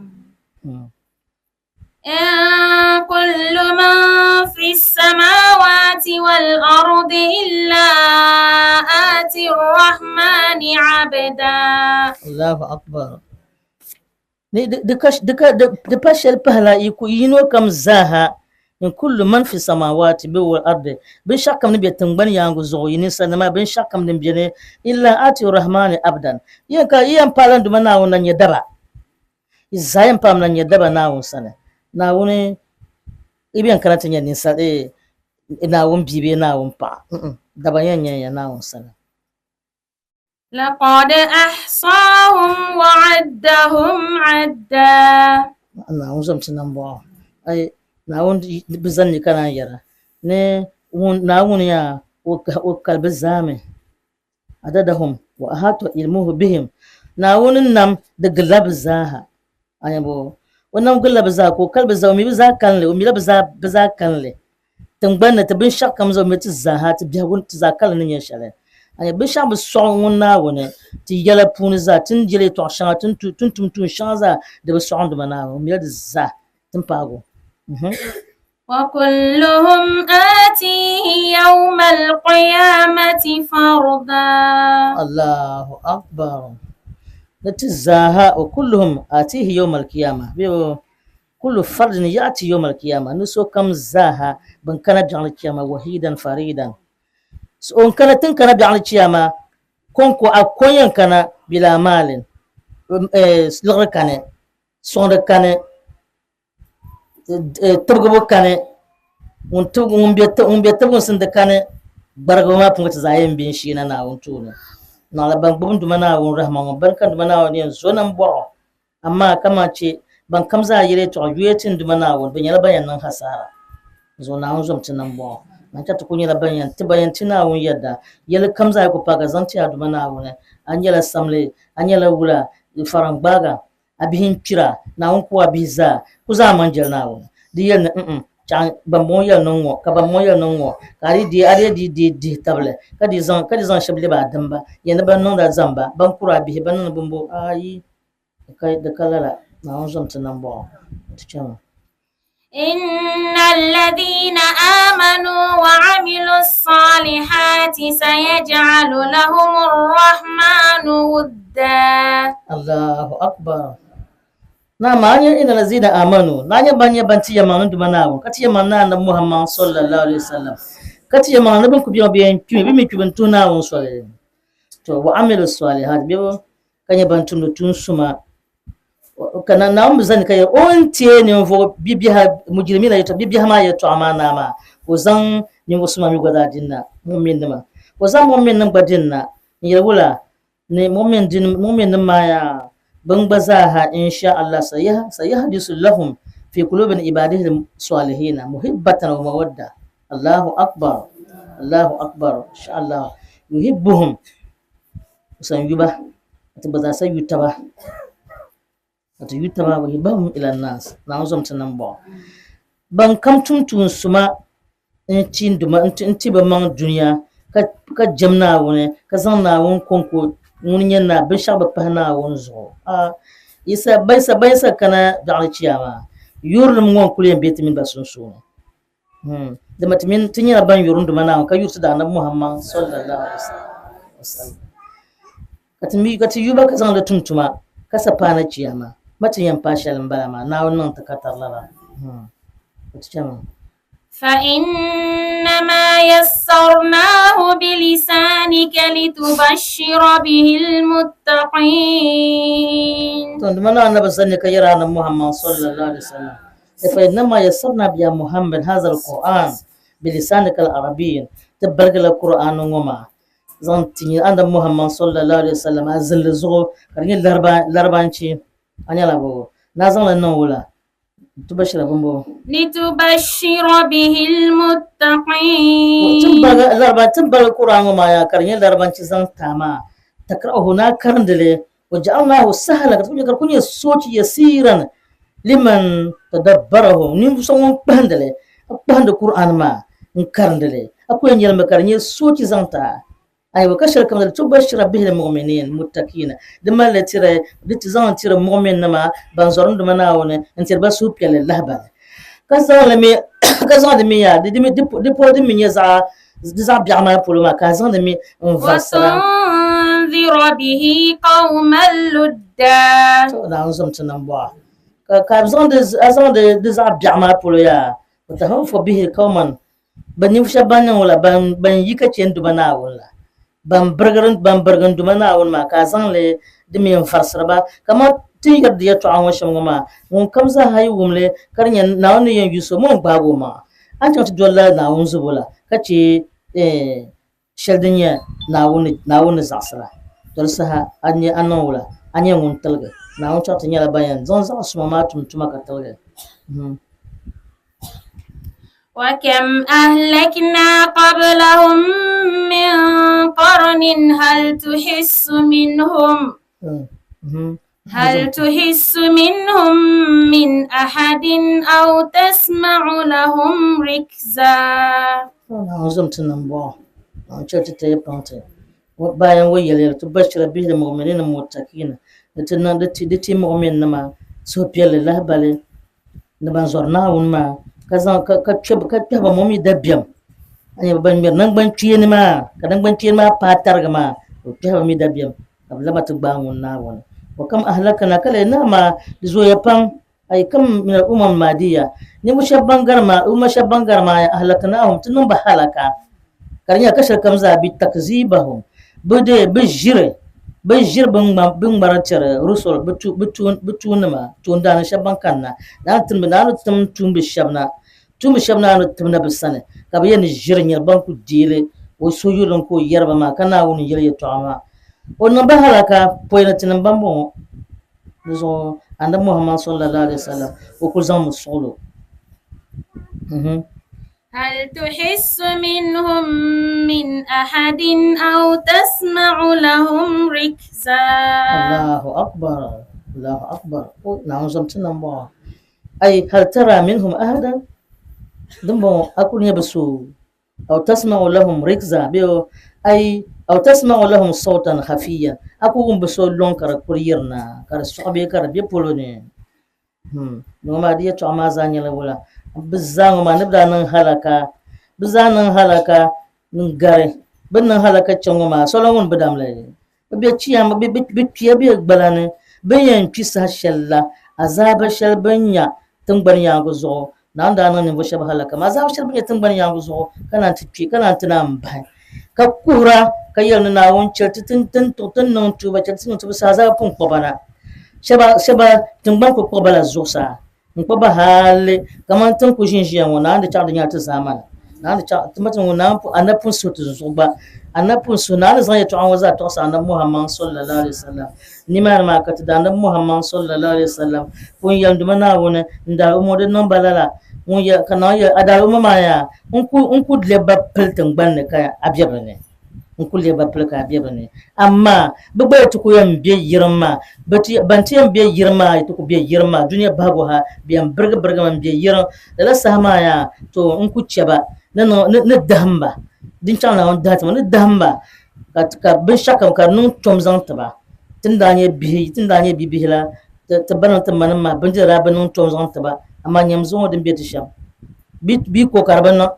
S3: إن كل من في السماوات والأرض إلا آتي الرحمن عبدا.
S4: Allahu akbar. Ni di pa shɛli pahila yi ku yino kam zaaha in kullu man fi samawati bi wal ardi binshɛɣu kam ni be tiŋgbani yaangu zuɣu yi ninsalinima binshɛɣu kam din beni illa ati rahmani abdan yi ka yi yɛn paala n Duuma Naawuni na nyɛ daba. Yi zaa yɛn paamina n-nyɛ daba Naawuni sani. Naawuni yi bɛn kana ti nyɛ ninsal, eh, Naawuni bia bee Naawuni paɣa. Mm-mm, daba yɛn nyɛ ya Naawuni sani.
S3: Laqad ahsahum wa addahum adda.
S4: Naawuni zom ti nambɔɣu. Ai, Naawuni bi zani ni ka naan yɛra ni ŋun Naawuni yaa o kali bɛ zaa mi. Adadahum wa ahata ilmuhu bihim. Naawuni nam di gilila bɛ zaaha. A nya bo? O nam gilila bɛ zaa ka o kali bɛ zaa, o mi bɛ zaa kalinli, o mila bɛ zaa, bɛ zaa kalinli. Tiŋgbani ni ti binshɛɣu kam zaa o mi ti zaaha, ti biɛhigu ti zaa kalinli ni nyɛ shɛli. A nya binshɛɣu bi sɔɣi ŋun Naawuni ti yɛla puuni zaa, ti ni yɛli yɛtɔɣ shɛŋa, ti ni tum tuun shɛŋa zaa, di bi sɔɣi n Duuma Naawuni, o mila di zaa. Ti ni paagi o.
S3: وكلهم آتيه يوم القيامة فردا.
S4: الله أكبر. Ni ti zaaha وكلهم آتيه يوم القيامة bee كل فرد يأتي يوم القيامة ni sokam zaaha bin kana biɛɣuni chiyama وحيدا فريدا so n kana tin kana biɛɣuni chiyama konko a ko yɛn kana بلا مال liɣiri kani sɔŋdi kani tibigibu kani ŋun tibigi ŋun be ŋun be tibigu sindi kani gbarigibu maa pun ka ti zaa yɛn be n-sheena Naawuni tooni. Naɣila ban gbubi n Duuma Naawuni rahima ŋɔ bani ka n Duuma Naawuni yɛn zo na m-bɔr o. Amaa kaman che ban kam zaa yɛli yɛtɔɣa yuya ti n Duuma Naawuni, bɛ nyɛla ban yɛn niŋ hasaara. Zuɣu Naawuni zom ti nambɔɣu. Man ka ti kul nyɛla ban yɛn ti ban yɛn ti Naawuni yɛda. Yɛli kam zaa yi ku paagi zaŋ ti a Duuma Naawuni, a nyɛla samli, a nyɛla wula, fariŋgbaaga, a bihi n-kpira, Naawuni ku a bihi zaa, ku zaŋ a maŋ jɛli Naawuni. Di yɛli ni, N-n, chaɣ bambɔŋɔ yɛli ni ŋ-ŋɔ, ka bambɔŋɔ yɛli ni ŋ-ŋɔ, ka a dii deei, a dii dii deei dihi tabili, ka dii zaŋ, ka dii zaŋ shɛba lɛbi a dimba, yɛli ni ban niŋdi a zamba, ban kuri a bihi, ban niŋdi bimbo, aai, di ka lala, Naawuni zom ti nambɔɣu, ti chami.
S3: إن الذين آمنوا وعملوا الصالحات سيجعل لهم الرحمن ودا.
S4: الله أكبر. Na ma anya إن الذين آمنوا na nya ban nya ban ti yamang duma Naawuni ka ti yamang na annabi Muhammad sallallahu alaihi wasallam ka ti yamang ni bin ku biɛŋ biɛŋ kpimi bi mi kpi bin tuhi Naawuni soli to وعملوا الصالحات bɛ ka nyɛ ban tumdi tuun suma ka na Naawuni bi zani ka yɛli o ni teei ninvuɣ bibiɛhi mujrimina yɛtɔɣa bibiɛhi maa yɛtɔɣa maa naa maa ka o zaŋ ninvuɣ suma mi gba zaa din na mu'minnima ka o zaŋ mu'minnim gba din na n-yɛli wula ni mu'min din mu'minnim maa yaa bɛn gba zaaha insha Allah sayahdisu lahum fi kulubin ibadihi salihina muhibbatan wa mawadda Allahu akbar Allahu akbar insha Allah yuhibbuhum san yuba ti gba zaa sa yu taba ka ti yu taba wa yuhibbahum ila nas Naawuni zom ti nambɔɣu ban kam tum tuun suma n-ti n-duma n-ti bɛ maŋ dunia ka ka jɛm Naawuni ka zaŋ Naawuni kɔŋko ŋuni nyɛ naa binshɛɣu bi pahi Naawuni zuɣu a Yisa bayisa bayisa kana biɛɣuni chiyaama yurilim ŋɔ n-kuli yɛn be ti mini ba sunsuuni Dama ti mini ti nyɛla ban yuri n Duuma Naawuni ka yuri ti Daannabi Muhammad sallallahu alaihi wasallam. Ka ti mi ka ti yuba ka zaŋ li tum tuma ka sa paana chiyaama. Ma ti yɛn paai shɛli m-bala maa, Naawuni niŋ ti ka tari lala. Ka ti chani.
S3: فإنما يسرناه بلسانك لتبشر به المتقين.
S4: To Duuma Naawuni na bi zani ka yɛri Annabi Muhammad sallallahu alaihi wasallam. فإنما يسرنا بيا محمد هذا القرآن بلسانك العربي ti barigila Qur'an ŋɔ maa zaŋ ti nyɛ Annabi Muhammad sallallahu alaihi wasallam a zinli zuɣu ka di nyɛ larabanchi a nyɛla bɔ naa zaŋli niŋ wula tubashira bimbo
S3: لتبشر به المتقين.
S4: Tin barigi Qur'an ŋɔ maa yaa ka di nyɛ larabanchi zaŋ ti a maa takra'uhu naa karindili وجعلناه سهلا ka di ku nyɛ soochi yasiran liman tadabbarahu ninvuɣ so ŋun kpahindili a kpahindi Qur'an maa n karindili a ku yɛn nyɛlimi ka di nyɛ soochi zaŋ ti a ayiwa ka shɛli kam litubashira bihi lmu'minin muttaqina di malila tiri di ti zaŋ tiri mu'min nima ban zɔri n Duuma Naawuni n tiri ba suhupiɛlli lahibali ka zaŋli mi ka zaŋdi mi yaa di di polo din mi nyɛ zaɣa di zaɣ biɛɣu maa polo maa ka a zaŋdi mi n varisira.
S3: وتنذر به قوما لدا.
S4: To Naawuni zom ti nambɔɣu ka ka a zaŋdi a zaŋdi di zaɣ biɛɣu maa polo yaa وتخوف به قوما ban ninvuɣ shɛba ban niŋ la ban ban yi ka chɛ n Duuma Naawuni la ban birigiri ban birigi n Duuma Naawuni maa ka a zaŋ li di mi n varisiri ba kamani ti ni yɛri di yɛtɔɣa ŋɔ shɛm ŋɔ maa ŋun kam zaa yi wum li ka di nyɛ Naawuni ni yɛn yu so ŋɔ n-gbaagi o maŋa a ni chaŋ ti dolila Naawuni zubo la ka chɛ shɛli din nyɛ Naawuni Naawuni ni zaɣisira to di saha a nyɛ a niŋ wula a nyɛ ŋun tiligi Naawuni chaŋ ti nyɛla ban yɛn zaŋ zaɣ suma maa tum tuma ka tiligi.
S3: وكم أهلكنا قبلهم من قرن هل تحس منهم هل تحس منهم من أحد أو تسمع لهم ركزا
S4: Naawuni zom ti nambɔɣu, Naawuni chɛli ti taya paŋ ti. Bayan o yɛliya litubashira bihi lmuɣuminina muttakiina, di ti niŋ di ti muɣuminnima suhupiɛlli lahibali ni ban zɔri Naawuni maa, ka zaŋ ka ka kpɛ ka kpɛhi ba mɔmi dabiɛm, a nya ban ŋmɛri naŋgbankpeeni maa, ka naŋgbankpeeni maa paai tarigi maa, ka bɛ kpɛhi ba mi dabiɛm, ka bɛ laba ti gbaai ŋun Naawuni. Wa kam ahlakna, ka leei naɣ maa, di zooya pam, ay kam min al-umam al-madiya, ninvuɣ shɛba ban gari maa, umma shɛba ban gari maa, ahlaknahum, ti niŋ ba halaka, ka di nyɛla ka shɛli kam zaa bi takzibahum, bɛ dee bɛ ʒiri bɛ ʒiri bɛ ŋma bɛ ŋmari tiri rusul bɛ tu bɛ tuun bɛ tuunnima toondaana shɛba ban kanna Naawuni tim Naawuni tim tuumbi shɛba na tuumbi shɛba Naawuni tim na bɛ sani ka bɛ yɛn ni ʒiri nyɛla ban ku deeli o suhuyurlim ka o yɛri ba maa ka Naawuni yɛli yɛltɔɣa maa o niŋ ba halaka pɔi ni tinim ban bɔŋɔ di zuɣu Anabi Muhammad sallallahu alaihi wasallam o kuli zaŋmi suɣilo.
S3: هل تحس منهم من أحد أو تسمع لهم ركزا
S4: الله أكبر الله أكبر Naawuni zom ti nambɔɣu ay hal tara minhum ahadan dimbɔŋɔ a kuli nya bi so aw tasma'u lahum rikza bee ay aw tasma'u lahum sawtan khafiyan a ku wum bi so lɔŋ ka di kuli yirina ka di sɔɣi bee ka di be polo ni Ni ŋɔ maa di yɛtɔɣa maa zaa nyɛla wula? Bɛ zaa ŋɔ maa ni bɛ daa niŋ halaka, bɛ zaa niŋ halaka n-gari bɛ ni niŋ halaka chaŋ ŋɔ maa, Solomon ŋun bi dam li. Bɛ be chiyaama, bɛ, bɛ, bɛ kpiya bɛ gbala ni, bɛ ni yɛn kpi saha shɛli la, azaaba shɛli bɛ ni nya tiŋgbani yaaŋa zuɣu, Naawuni daa niŋ ninvuɣ shɛba halaka maa, azaaba shɛli bɛ ni nya tiŋgbani yaaŋa zuɣu ka naan ti kpi, ka naan ti naan bahi, ka kuhira ka yɛli ni Naawuni chɛli ti ti ni ti ni niŋ tuuba, chɛli ti niŋ tuuba saha azaaba pun kpuɣi ba na. Shɛba, shɛba tiŋgbani kuli kpuɣi ba la zuɣusaa n-kpuɣi ba hali kamani ti ni kuli ʒinʒiya ŋɔ Naawuni di chaɣ di nyɛla ti zaamani. Naawuni di chaɣ ti ma ti ŋɔ Naawuni pun anabi pun suhi ti zuɣu gba. Anabi pun suhi Naawuni zaŋ yɛtɔɣa ŋɔ zaa tɔɣisi anabi Muhammad sallallahu alaihi wasallam. Nimaani maa ka ti daa anabi Muhammad sallallahu alaihi wasallam pun yɛli Duuma Naawuni n daali o di niŋ ba lala ŋun yɛli ka Naawuni yɛli a daali o maa yaa n ku n ku lɛbi ba pili tiŋgbani ni ka a be bɛ ni. N ku lɛbi ba pili ka a be bɛ ni. Amaa bɛ gba yi ti ku yɛn be yirim maa, bɛ ti, ban ti yɛn be yirim maa yi ti ku be yirim maa dunia bahigu ha, bɛ yɛn birigi birigimi m-be yirim. Lala saha maa yaa, to n ku chɛ ba ni niŋ, ni, ni dahim ba. Din chaŋ Naawuni dahi ti ma, ni dahim ba ka, ka binshɛɣukam ka di niŋ tom zaŋ ti ba. Ti ni daa nyɛ bihi, ti ni daa nyɛ bibihi la, ti, ti banim ti manim maa bindira daa bi niŋ tom zaŋ ti ba. Amaa nyam zuŋɔ din be ti shɛm. Bɛ, bɛ yi ko ka di bi niŋ.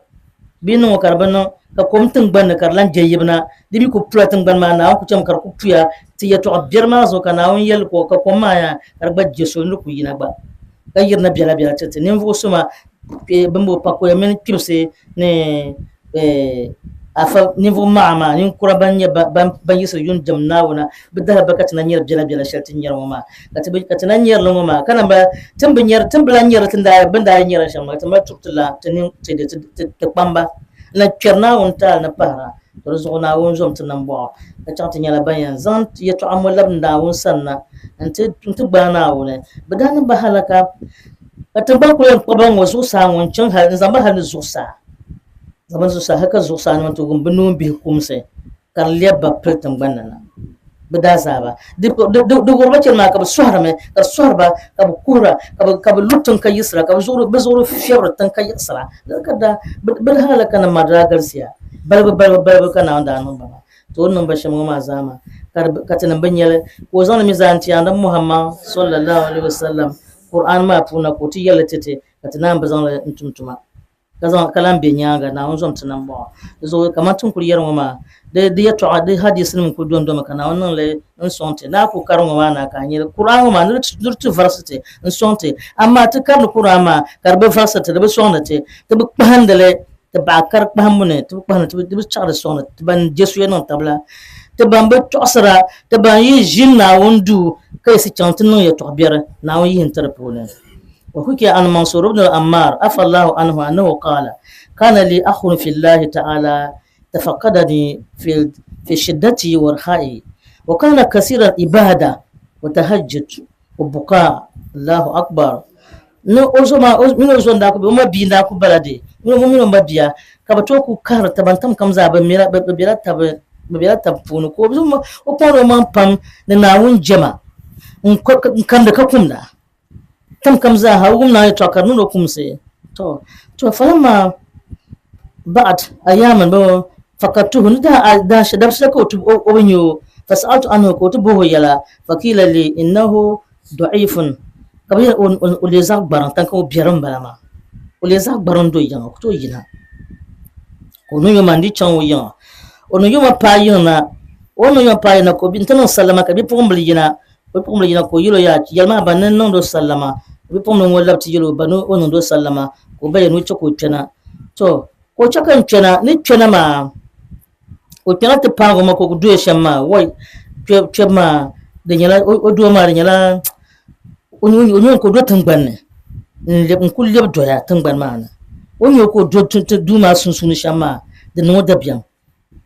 S4: Bɛ yi niŋ o ka di bi niŋ, ka kom tiŋgbani ni ka di lan je yibina. Di mi ku pula tiŋgbani maa, Naawuni ku chɛmi ka di ku puya. Ti yɛtɔɣ biɛri maa zuɣu ka Naawuni yɛli ka o ka kom maa yaa ka di gba je soli ni ku yina gba, ka yirina biɛlabiɛla tiri ti. Ninvuɣ suma bɛn bo pakoya mini kpibisi ni afa ninvuɣ maha maa, ninkura ban nyɛ ban yiɣisiri yuun jɛm Naawuni, bɛ dahi ba ka ti na nyari biɛlabiɛla shɛli ti ni nyari ŋɔ maa. Ka ti bi, ka ti na nyari li ŋɔ maa, ka na mali, ti ni bi nyari, ti ni bi lan nyari li ti ni daa, bɛ ni daa yi nyari li shɛm maa, ka ti mali turi ti la, ti ni, ti, ti, ti, ti kpamba n-lan kpɛri Naawuni taali ni pahira. To di zuɣu Naawuni zom ti nambɔɣu, ka chaŋ ti nyɛla ban yɛn zaŋ yɛtɔɣa ŋɔ labi Naawuni sanna nti, nti gbaai Naawuni. Bɛ daa niŋ ba halaka, ka tiŋgbani kuli yɛn kpuɣi ba ŋ-ŋɔ zuɣusaa ŋɔ n-chaŋ hali, n-zaŋ ba hali ni zuɣusaa, n-zaŋ ba ni zuɣusaa hali ka zuɣusaanima ti wum bɛ noombihi kumsi. ka di lɛbi ba pili tiŋgbani ni na. Bɛ daazaaba. Di, di, di, di wuhiri ba chani maa ka bɛ sɔhirimi, ka di sɔhiri ba, ka bɛ kuhira, ka bɛ, ka bɛ lu tiŋ ka yiɣisira, ka bɛ zuɣuri, bɛ zuɣuri fiɛbiri tiŋ ka yiɣisira. Lala ka daa, bɛ, bɛ hali ka ni maa daa galisiya. Balibu, balibu, balibu ka Naawuni daa niŋ ba maa. To o ni niŋ ba shɛm ŋɔ maa zaa maa, ka di, ka tinim bi nya li. Ka o zaŋ li mi zaa n-ti Anabi Muhammad sallallahu alaihi wasallam Qur'an maa puuni na ka o ti yɛli li ti ti, ka ti naan bi zaŋ li n-tum tuma. ka zaŋ ka lahi be nyaaŋa, Naawuni zom ti nambɔɣu. Di zuɣu kamani ti ni kuli yɛri ŋɔ maa, di di yɛtɔɣa, di hadiisinim n-kuli dondomi ka Naawuni niŋ li n-sɔŋ ti. Ni a ku kari ŋɔ maa na ka a nya li, Kur'an ŋɔ maa ni di ti varisi ti n-sɔŋ ti. Amaa ti karindi Kur'an maa ka di bi varisiri ti, di bi sɔŋdi ti, ti bi kpahindi li, ti baɣa kari kpahimbu ni, ti bi kpahindi, ti bi chaɣiri sɔŋdi ti ban je suya niŋ tab la, ti ban bi tɔɣisira, ti ban yi ʒini Naawuni duu ka yiɣisi chaŋ ti niŋ yɛtɔɣ biɛri, Naawuni yihi n-ti di puuni. وحكي عن منصور بن الأمار عفى الله عنه أنه قال كان لي أخ في الله تعالى تفقدني في في شدتي ورخائي وكان كثير العبادة وتهجد وبكاء الله أكبر ni o zo maa o mini o zo n-daa kuli be o ma bia n-daa kuli bala dee O mini o mabia ka bɛ tooi ku kahiri taba n-tam kam zaa bɛ mila bɛ bela tab bɛ bela tab puuni ka o zaŋ o kpaŋdi o maŋ pam ni Naawuni jɛma n-kandi ka kumda tam kam zaa ha o wum Naawuni yɛtɔɣa ka di niŋdi o kumsi. To to falamma ba'd ayaamin bɛ fakadtuhu ni daa dabisili ka o ti o bi nya o fasa'altu anhu ka o ti bɔhi o yɛla fakiila li innahu da'ifun ka bɛ yɛli o leei zaɣ gbariŋ tan ka o biɛri m-bala maa o leei zaɣ gbariŋ do yiŋa o ku tooi yina ka o niŋ yoma n-di chaŋ o yiŋa o niŋ yoma paai yiŋ na o ni niŋ yoma paai yiŋ na ka o n-ti niŋ sallama ka bipuɣimbila yina bipuɣimbila yina ka o yɛl o yaa yɛli maa ba ni n niŋdi o sallama ka bipuɣimbila ŋɔ labi ti yɛl o ba ni o niŋdi o sallama ka o ba yɛli ni o chɛ ka o kpɛna to ka o chɛ ka n kpɛna ni kpɛna maa o kpɛna ti paagi o ma ka o doya shɛm maa wai kpɛbu maa di nyɛla o doo maa di nyɛla o nyɛ ka o do tingbanni n ku lɛbi doya tingbani maa ni o ni nyɛ ka o do duu maa sunsuuni shɛm maa di niŋ o dabiɛm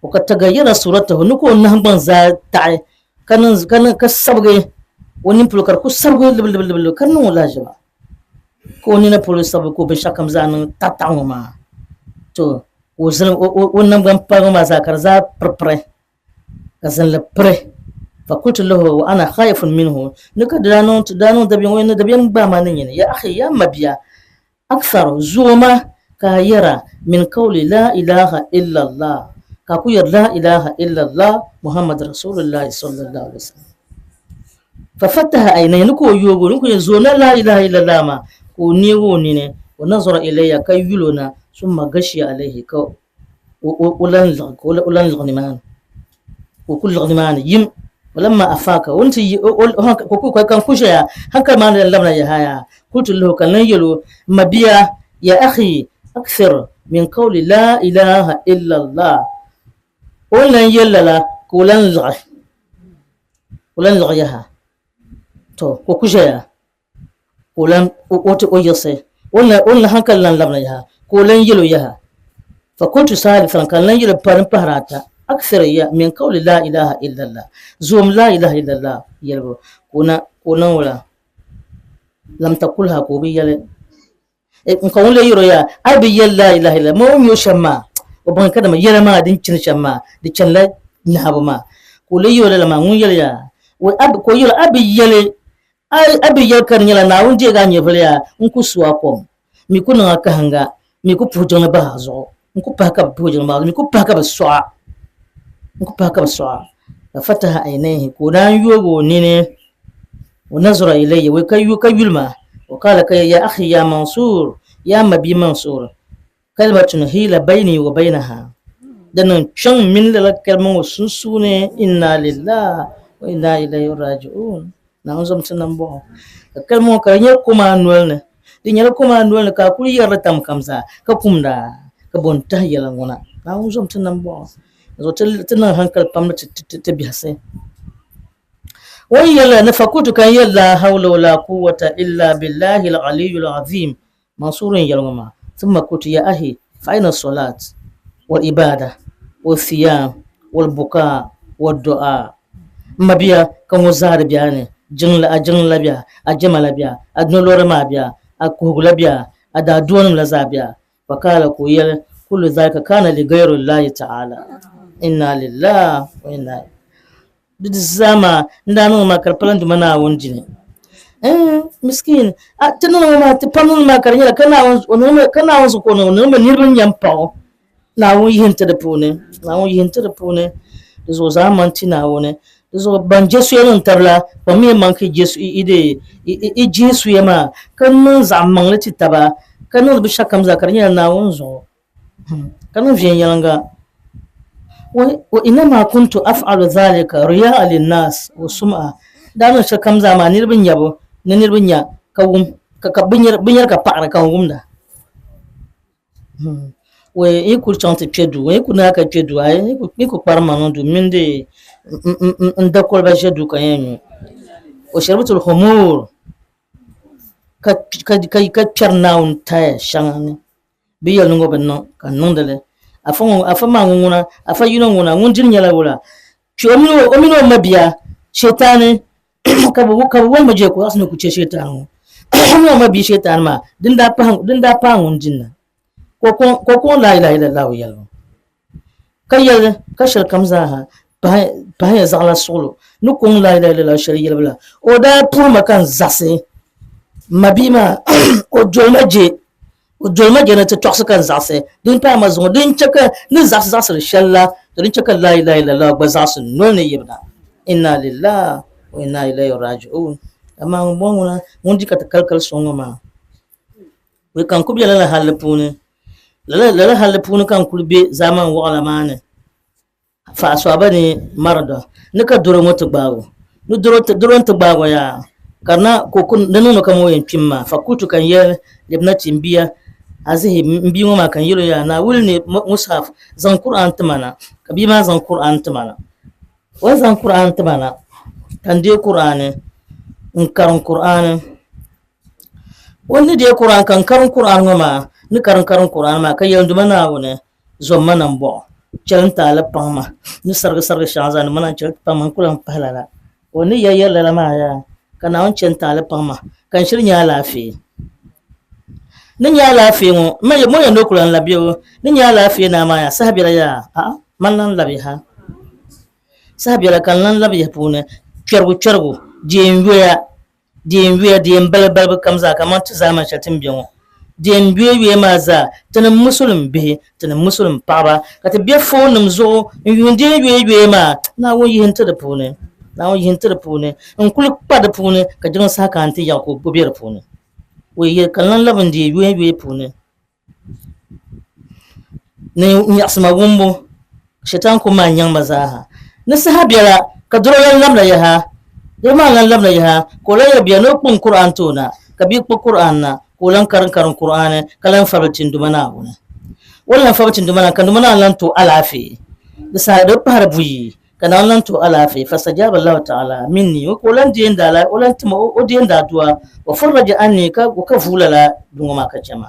S4: o ka tagayara suratahu ni ka o nahangbaŋ zaa taɣi ka sabigi o nini polo ka di ku sabigi libilibilibi ka niŋ o lahiʒiba ka o nina polo sabigi ka o binshɛɣu kam zaa niŋ taɣitaɣi ŋɔ maa to ka o zilim o nangbani paligu maa zaa ka di zaa piripiri ka zinli piri fa kultu lahu wa ana khaifun minhu ni ka di daa niŋ ti daa niŋ dabiɛm o ni dabiɛm gbaai ma ni nyini ya akhi ya mabia akthar zooma ka a yɛra min qawli la ilaha illa allah ka a ku yɛri la ilaha illa allah muhammad rasulullah sallallahu alaihi wasallam fa fataha aynayhi ni ka o yoogi o ni ku yɛn zoona la ilaha illa allah maa ka o neegi o nini wa nazara ilayya ka yul o na summa gashiya alayhi ka o lan liɣi ka o lan liɣi nimaani ka o ku liɣi nimaani yim walamma afaka o ni ti ka kan ku ʒɛya hankali maa ni lan labina yahaya kultu lahu ka n lan yɛl o m mabia ya akhi akthir min qawli la ilaha illa allah O ni lan yɛli lala ka o lan liɣi, o lan liɣi yaha. To, ka o ku ʒɛya ka o lan o ti o yiɣisi. O ni o ni hankali lan labina yaha ka o lan yɛl o yaha. Fakultu salisan ka n lan yɛli pa din pahiri ata, akthir ya min qawli laa ilaha illallah, zoom laa ilaha illallah yɛlibu. Ka o na ka o niŋ wula? Lam takulha ka o bi yɛli. N ka ŋun lee yɛr o yaa, a yi bi yɛli laa ilaha illallah, ma o ni nya o shɛm maa, o baŋ kadama yɛla maa din chani shɛm maa, di chanila nahibu maa. Ka o lee yɛr o lala maa, ŋun yɛli yaa, ka o yɛl o, a bi yɛli, a bi yɛli ka di nyɛla Naawuni deeg a nyɛvili yaa, n ku su a kom, mi ku niŋ a kahiŋga, mi ku puhi jiŋli bahi a zuɣu, n ku pahi ka bɛ puhi jiŋli bahi a zuɣu, mi ku pahi ka bɛ sɔɣ a, n ku pahi ka bɛ sɔɣ a. Fa fataha aynayhi, ka o naan yoog o nini. Wa nazara ilayya, wai ka ka yuli ma, wa kala ka ya akhi ya Mansur, ya mabi Mansur, kalimatun hila bayni wa baynaha, din niŋ kpiɔŋ mini lala kalima ŋɔ sunsuuni, inna lillah wa inna ilayhi raji'un, Naawuni zom ti nambɔɣu. Ka kalima ŋɔ ka di nyɛ kom a noli ni, di nyɛla kom a noli ni ka a kuli yɛri li tam kam zaa ka kumda ka bo n-tahi yɛla ŋɔ na. Naawuni zom ti nambɔɣu. Zuɣu ti niŋ hankali pam ni ti biɛhisi. O ni yɛli ni fakultu ka n yɛli laa hawla wa laa quwwata illa billahi al-aliyyul azim Mansur n yɛli ŋɔ maa thumma qultu ya ahi fa ayna as-salat wal ibada wal siyam wal bukaa wad du'a M mabia ka ŋɔ zaa di bɛ a ni jiŋli a jiŋli la bɛ a a jɛma la bɛ a a dunolori maa bɛ a a kuhigu la bɛ a a daaduanim la zaa bɛ a Faqala ka o yɛli, Kullu zalika kana li gayri Llahi ta'ala, inna lillahi wa inna Di di zaa maa n daa niŋ maa ka di pala n Duuma Naawuni dini. Eh, miskin, a ti niŋ maa ti pam niŋ maa ka di nyɛla ka Naawuni o niŋ ka Naawuni zuɣu ka o niŋ o niŋ mi niriba n yɛn paɣ o. Naawuni yihi n ti di puuni. Naawuni yihi n ti di puuni. Di zuɣu zaa man ti Naawuni. Di zuɣu ban je suya niŋ tabila, kpaŋmiya maŋ ka i jihi suya maa ka niŋ zaɣ maŋli ti taba, ka niŋdi binshɛɣukam zaa ka di nyɛla Naawuni zuɣu, ka niŋ viɛnyɛliŋga. Wa innama kuntu af'alu dhalika riya'a linnas wa sum'a. Daa niŋ shɛlikam zaa maa niriba nyabu ni niriba nya ka wum, ka bɛ nyari ka paɣiri ka n wumda. Wei yi kuli chaŋ ti kpe duu, yi ku naai ka kpe duu, ayi yi ku kpari ma niŋ duu mini di n da koliba ʒe duu ka n yɛn nyu. O sharibatul khumur ka kpɛri Naawuni taya shɛŋa ni bɛ yɛli ni ŋɔ bi niŋ ka n niŋdi li. Afa ŋɔ afa maa ŋun ŋuna afa yino ŋuna ŋun dini nyɛla wula? Kpe o mini o mabia Shetani ka bɛ ka bɛ wali je ka o ni ku chɛ Shetani ŋɔ o mini o mabia Shetani maa din daa pahi din daa paai ŋun dinna. Ka o kɔŋ laa ilaha illallahu yɛlibu, ka yɛli ka shɛli kam zaaha pahiya zaɣila suɣulo ni kɔŋ laa ilaha illallahu shɛli yɛlibu la. O daa puhi ma ka n zaɣisi m ma bia maa, o doli ma je, o doli ma je ni ti tɔɣisi ka n zaɣisi din paai ma zuŋɔ, din chɛ ka ni zaɣisi zaɣisiri shɛli la, to din chɛ ka laa ilaha illallahu gba zaɣisi noli ni yibina. Inna lillahi wa inna ilayhi raji'un. Amaa ŋumbɔŋɔ ŋuna ŋun di ka ti kalikali sɔŋ ŋɔ maa. Wei ka n kuli be lala halli puuni. Lala halli puuni ka n kuli be zaamani waɣila maa ni. Fa asɔaba ni marada ni ka doro ŋɔ ti gbaag o. Ni doro n-ti gbaag o yaa ka di na ka o di niŋdi kaman o yɛn kpimi maa. Fa kultu ka n yɛli libnati m bia Azihi m bia ŋɔ maa ka n yɛl o yaa Naawuni ni Mushaf zaŋ Kur'an ti ma na. Ka bia maa zaŋ Kur'an ti ma na. O ni zaŋ Kur'an ti ma na ka n deei Kur'ani n karim Kur'ani. O ni deei Kur'an ka n karim Kur'an ŋɔ maa, ni karim karim Kur'an maa ka yɛli n Duuma Naawuni, zom ma nambɔɣu, chɛli n taali paŋ ma, ni sarigi sarigi shɛŋa zaa ni ma na chɛli ti paŋ ma, n ku lan pahi lala. O ni yɛli yɛli lala maa yaa, ka Naawuni chɛ n taali paŋ ma, ka n shiri nya alaafee. Ni nya alaafee ŋɔ, m ma yɛn ni o ku lan labi o, ni nya alaafee naa maa yaa, saha biɛla yaa, a'a, man lan labi ha. Saha biɛla ka n lan labi yaha puuni, kpɛrigu kpɛrigu, deei n yoya. Deei n yuya, deei n balibu balibu kam zaa kamani ti zaamani shɛli ti ni be ŋɔ. Deei n yuya yuya maa zaa, tinim Musulim bihi, tinim Musulim paɣaba, ka ti be foonnim zuɣu n yuuni deei n yuya yuya maa, Naawuni yihi n ti di puuni. Naawuni yihi n ti di puuni. N kuli kpa di puuni ka jiŋli saha ka n ti yaɣi ka o be di puuni. O yi yeli ka n lan labi n deei yuya yuya puuni. Ni nyaɣisima wumbu, Shɛtan kum maa nyaŋ ma zaaha. Ni saha biɛla ka doro lan labina yaha, doro maa lan labina yaha, ka o lan yɛli bia ni o kpuɣim Kur'an ti o na, ka bia kpuɣi Kur'an na, ka o lan karim karim Kur'ani, ka lan fabili ti n Duuma Naawuni. O ni lan fabili ti n Duuma Naawuni, ka n Duuma Naawuni lan ti o alaafee. Di saha di bi pahiri buyi, ka Naawuni lan ti o alaafee, fastajaba Allahu ta'ala minni, ka o lan deei n daa o lan ti ma o deei n daa dua, wa farraja anni, ka ka vuui lala bini ŋɔ maa ka chɛ ma.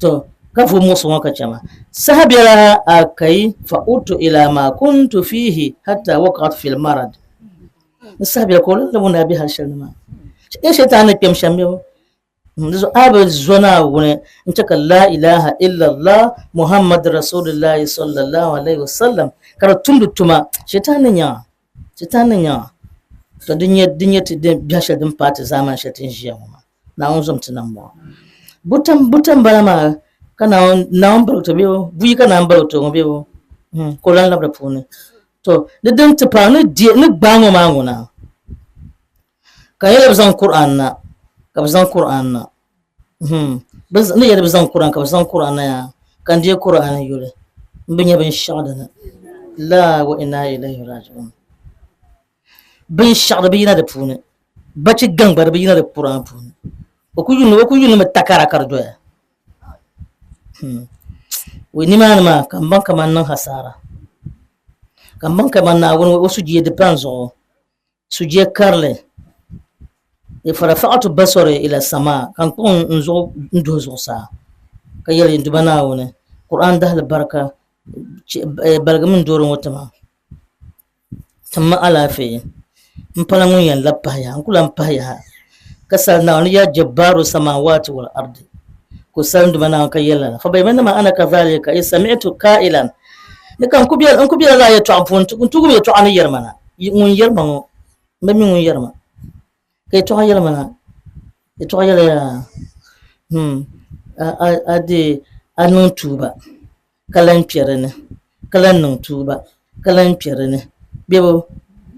S4: To, ka vuui muɣisigu ŋɔ ka chɛ ma. Saha biɛla ha akai fa udtu ila ma kuntu fihi hatta waqa'tu fil marad. Ni saha biɛla ka o lan labi o ni daa be hali shɛli ni maa. Ya shaitan ni kpɛm shɛm bɛ Di zuɣu a bi zo Naawuni n-chɛ ka laa ilaha illallah Muhammad Rasulillahi sallallahu alaihi wasallam ka di tumdi tuma, shaitan ni nyaŋ a, shaitan ni nyaŋ a. To di nyɛ, di nyɛ ti din biɛhi shɛli din paai ti zaamani shɛli ti ni ʒiya ŋɔ maa. Naawuni zom ti nambɔɣu. Buta, buta m-bala maa ka Naawuni, Naawuni baligi ti o bee o, buyi ka Naawuni baligi ti o ŋɔ bee o, ka o lan labi di puuni. To di din ti paai ni di, ni gbaai ŋɔ maa ŋuna. Ka yɛli bɛ zaŋ Kur'an na, ka bɛ zaŋ Kur'an na. Bɛ ni yɛli bɛ zaŋ Kur'an ka bɛ zaŋ Kur'an na yaa, ka n deei Kur'an yuli, m bi nya binshɛɣu di ni. Laa wa inna ilayhi raji'un. Binshɛɣu di bi yina di puuni. Bachi gaŋ gba di bi yina di Kur'an puuni. O ku yuuni, o ku yuuni mi takara ka di doya. Wei nimaani maa ka m baŋ kaman niŋ hasaara. Ka m baŋ kaman Naawuni o sujiya di pa n zuɣu. Sujee karili, Farafa'atu basari ila samaa, ka n kpuɣi n zuɣu n-duhi zuɣusaa, ka yɛli, N Duuma Naawuni, Kur'an dahili barika, baligimi n doori ŋɔ ti ma, tim ma alaafee, m pala ŋun yɛn labi pahi yaha, n ku lan pahi yaha, ka sali Naawuni, Yaa Jabbaaru samaawaati wal ardi, ka o sali n Duuma Naawuni ka yɛli lala, Fabaynama ana kadhalika iz sami'tu qaa'ilan, Ni ka n ku bela lala yɛtɔɣa puuni, n tuui wum yɛtɔɣa ni yɛri ma na. Ŋun yɛri ma ŋɔ, m bi mi ŋun yɛri ma. Ka yɛtɔɣa yɛli ma na, yɛtɔɣa yɛli ya, a deei a niŋ tuuba ka lan kpe di ni, ka lan niŋ tuuba ka lan kpe di ni. Bebo,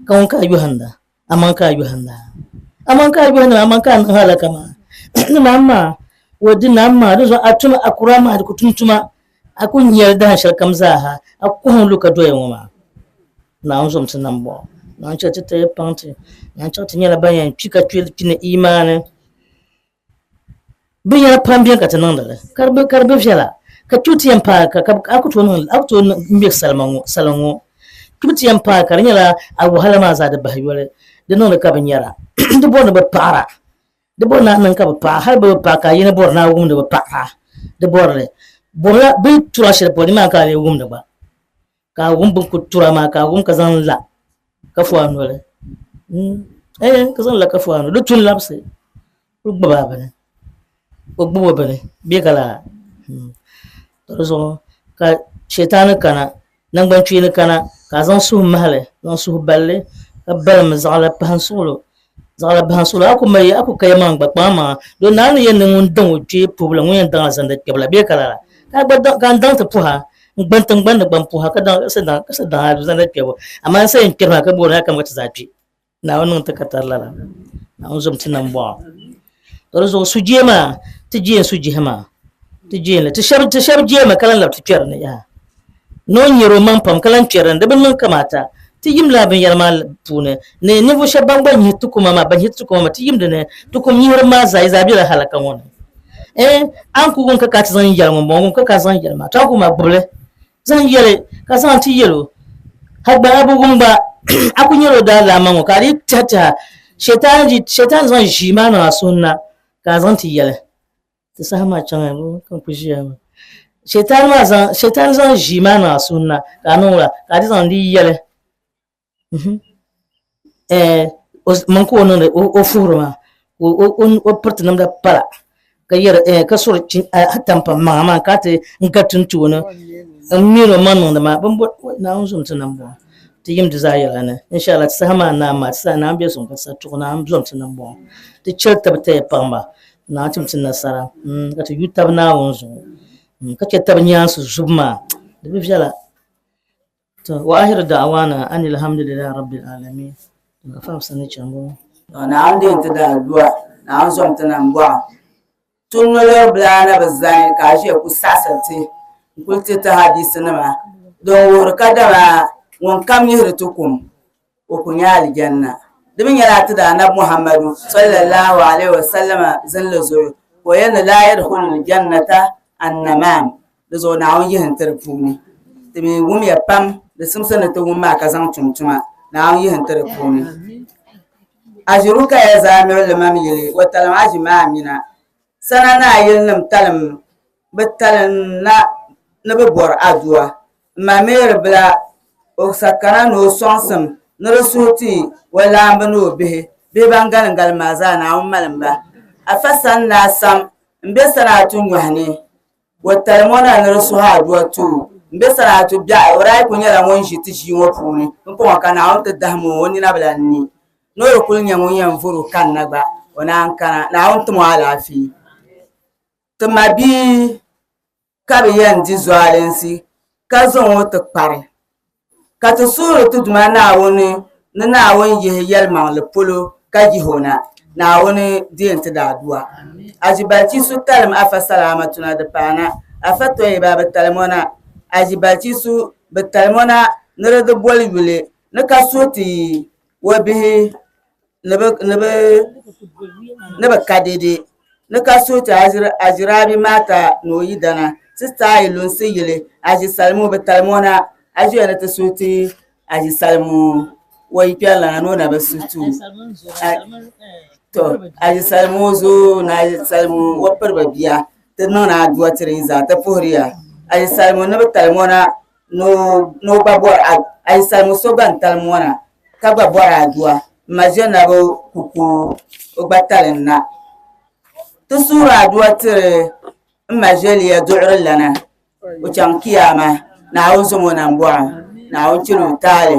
S4: ka ŋun ka a yɔhinda, amaŋ ka a yɔhinda. Amaŋ ka a yɔhinda, amaŋ ka a niŋ alaka maa. Ni maa maa, o di naam maa, di zuɣu a tum a kura maa di ku tum tuma, a ku nyɛli dahin shɛli kam zaa ha, a kɔhim lu ka doya ŋɔ maa. Naawuni zom ti nambɔɣu. Naawuni chɛ ti taya paŋ ti. Naawuni chɛ ti nyɛla ban yɛn kpi ka kpi ni imaani. Binyɛra pam beni ka ti niŋdi li ka di bi viɛla ka kpibu ti yɛn paai ka a ku tooi niŋ a ku tooi ŋmɛ salima ŋɔ salin ŋɔ kpibu ti yɛn paai ka di nyɛla a wahala maa zaa di bahi yoli di niŋdi ka bi nyɛra di bɔri ni bi paɣira di bɔri ni a niŋ ka bi paɣa hali bi bi paɣa ka a yini bɔri ni a wumdi bi paɣira di bɔri li bɔrila bi tura shɛli polo nimaani ka a lee wumdi gba ka a wum bin ku tura maa ka a wum ka zaŋ la ka fo a noli ka zaŋ la ka fo a noli di tuni labisi o gbubi a bini o gbubi o bini bee ka laa. To di zuɣu ka shɛtaani kana, naŋgbankpeeni kana, ka a zaŋ suhu mahili, zaŋ suhu balli ka balim zaɣila pahi n suɣilo. Zaɣila bahi n suɣilo, a ku mali, a ku ka yɛmaŋ gba kpaŋ maŋa. Doo naa ni yɛn niŋ ŋun daŋ o kpee puhibu la, ŋun yɛn daŋ alizanda kpɛbu la bee ka lala? Ka a gba daŋ, ka n daŋ ti puhi a, n gbani tiŋgbani ni gba m puhi a ka daŋ, ka daŋ, ka daŋ alizanda kpɛbu. Amaa n sa yɛn kpɛrimi a ka booni a kam ka ti zaa kpi. Naawuni niŋ ti ka tari lala. Naawuni zom ti nambɔɣu. To di zuɣu sujee maa, ti jeen sujihi maa. Ti jeen li. Ti shɛba, ti shɛba jeemi ka lan labi ti kpɛri ni yaha. Ni o nyari o maŋ pam ka lan kpɛri ni, di bi niŋ kamaata. Ti yim lala binyɛra maa puuni ni ninvuɣ shɛba ban gba nyihi ti kuma maa, ban nyihi ti kuma maa, ti yim di ni. Ti kum nyihiri maa zaa, yi zaa bela halaka ŋɔ ni. Ɛɛn, a ni ku wum ka ka ti zaŋ yɛli ŋumbɔŋɔ, wum ka ka zaŋ yɛli maa, to a ni ku maa gbubi li. Zaŋ yɛli ka zaŋ ti yɛl o, Hal gba a bi wum gba, a ku nyɛla o daalaama ŋɔ, ka a dii tɛhi tɛha, Shɛtaan zaŋ ʒii maa niŋ a suhu ni na ka a zaŋ ti yɛli. Ti saha maa chaŋya bɔ ka n ku ʒiya maa. Shɛtaan maa zaŋ, Shɛtaan zaŋ ʒii maa niŋ a suhu ni na ka a niŋ wula ka a dii zaŋ di yɛli. Mini ka o niŋdi o fuhiri maa ka o piriti namda pala ka yɛri ka suri atampa maŋa maa ka ti n gariti n ti o ni n mini o maŋ niŋdi maa Naawuni zom ti nambɔɣu ti yim di zaa yɛla ni inshallah ti saha maa naan maa ti saha Naawuni be suŋ ka ti saha tuɣi Naawuni zom ti nambɔɣu ti chɛli tabi taya paŋba Naawuni tim ti nasara ka ti yu tabi Naawuni zuɣu ka chɛ tabi nyaansi zubu maa di bi viɛla. To wa ahiru da'wana ani alhamdulillahi rabbil alamin. To afa sani chambo.
S5: To Naawuni deei ti daadua, Naawuni zom ti nambɔɣu. Ti nolɔri bila na bi zani ka a ʒiya ku saɣisiri ti n-kuli ti ti hadiisinima din wuhiri kadama ŋun kam nyihiri ti kum o ku nya alijanna. Di mi nyɛla ti daa Anabi Muhammadu sallallahu alaihi wasallama zinli zuɣu ka o yɛli ni laa yadkhulul jannata annamam. Di zuɣu Naawuni yihi n-ti di puuni. Ti mi wumya pam di simsi ni ti wum maa ka zaŋ tum tuma. Naawuni yihi n-ti di puuni. Aʒi Rukaya zaa miri limam yili o talim aʒi maa mina. Sana naa yilinim talim bɛ talim na ni bɛ bɔri adua. M ma Mary bila o sa kana ni o sɔŋsim ni di suhu ti o laamba ni o bihi, bihi ban galim galim maa zaa Naawuni malim ba. Afa sani naa Sam m-be Sanaatu nyɔhi ni. O talim o na ni di suhi adua ti o. M-be Sanaatu biɛɣu o daa yi kuli nyɛla ŋun ʒi ti ʒii ŋɔ puuni m-paŋ o ka Naawuni ti dahim o o nina bi lan ne. Ni o di kuli nyɛ ŋun yɛn vɔri o kanna gba o naan kana. Naawuni tim o alaafee. Ti mabia ka bɛ yɛn di zualinsi ka zaŋ o ti kpari. Ka ti suhiri ti Duuma Naawuni ni Naawuni yihi yɛlimaŋli polo ka yihi o na. Naawuni deei ti daadua. Aʒibalichisu talim Afa Salaamatuna di paana. Afa Tɔyiba bi talim o na. Aʒibalichisu bi talim o na ni di di boli yuli ni ka suhi ti o bihi ni bi ka dede ni ka suhi ti Aʒiraabi Maata ni o yidana Sista Ayi Lunsi yili Aʒi Salimu bi talim o na a ʒiya ni ti suhi ti Aʒi Salimu o yikpɛrilana ni o na bi suhi ti o to Aʒi Salimu o zoo ni Aʒi Salimu o piriba bia ti niŋ ni adua tiri yi zaa ti puhiriya Aʒi Salimu ni bi talim o na ni o gba bɔri Aʒi Salimu so gba n-talim o na ka gba bɔri adua m ma Ʒɛnabu ku ku o gba talim na. Ti suhiri adua tiri m ma Ʒɛliya duɣiri lana o chaŋ kiyaama Naawuni zom o nambɔɣu Naawuni chɛl o taali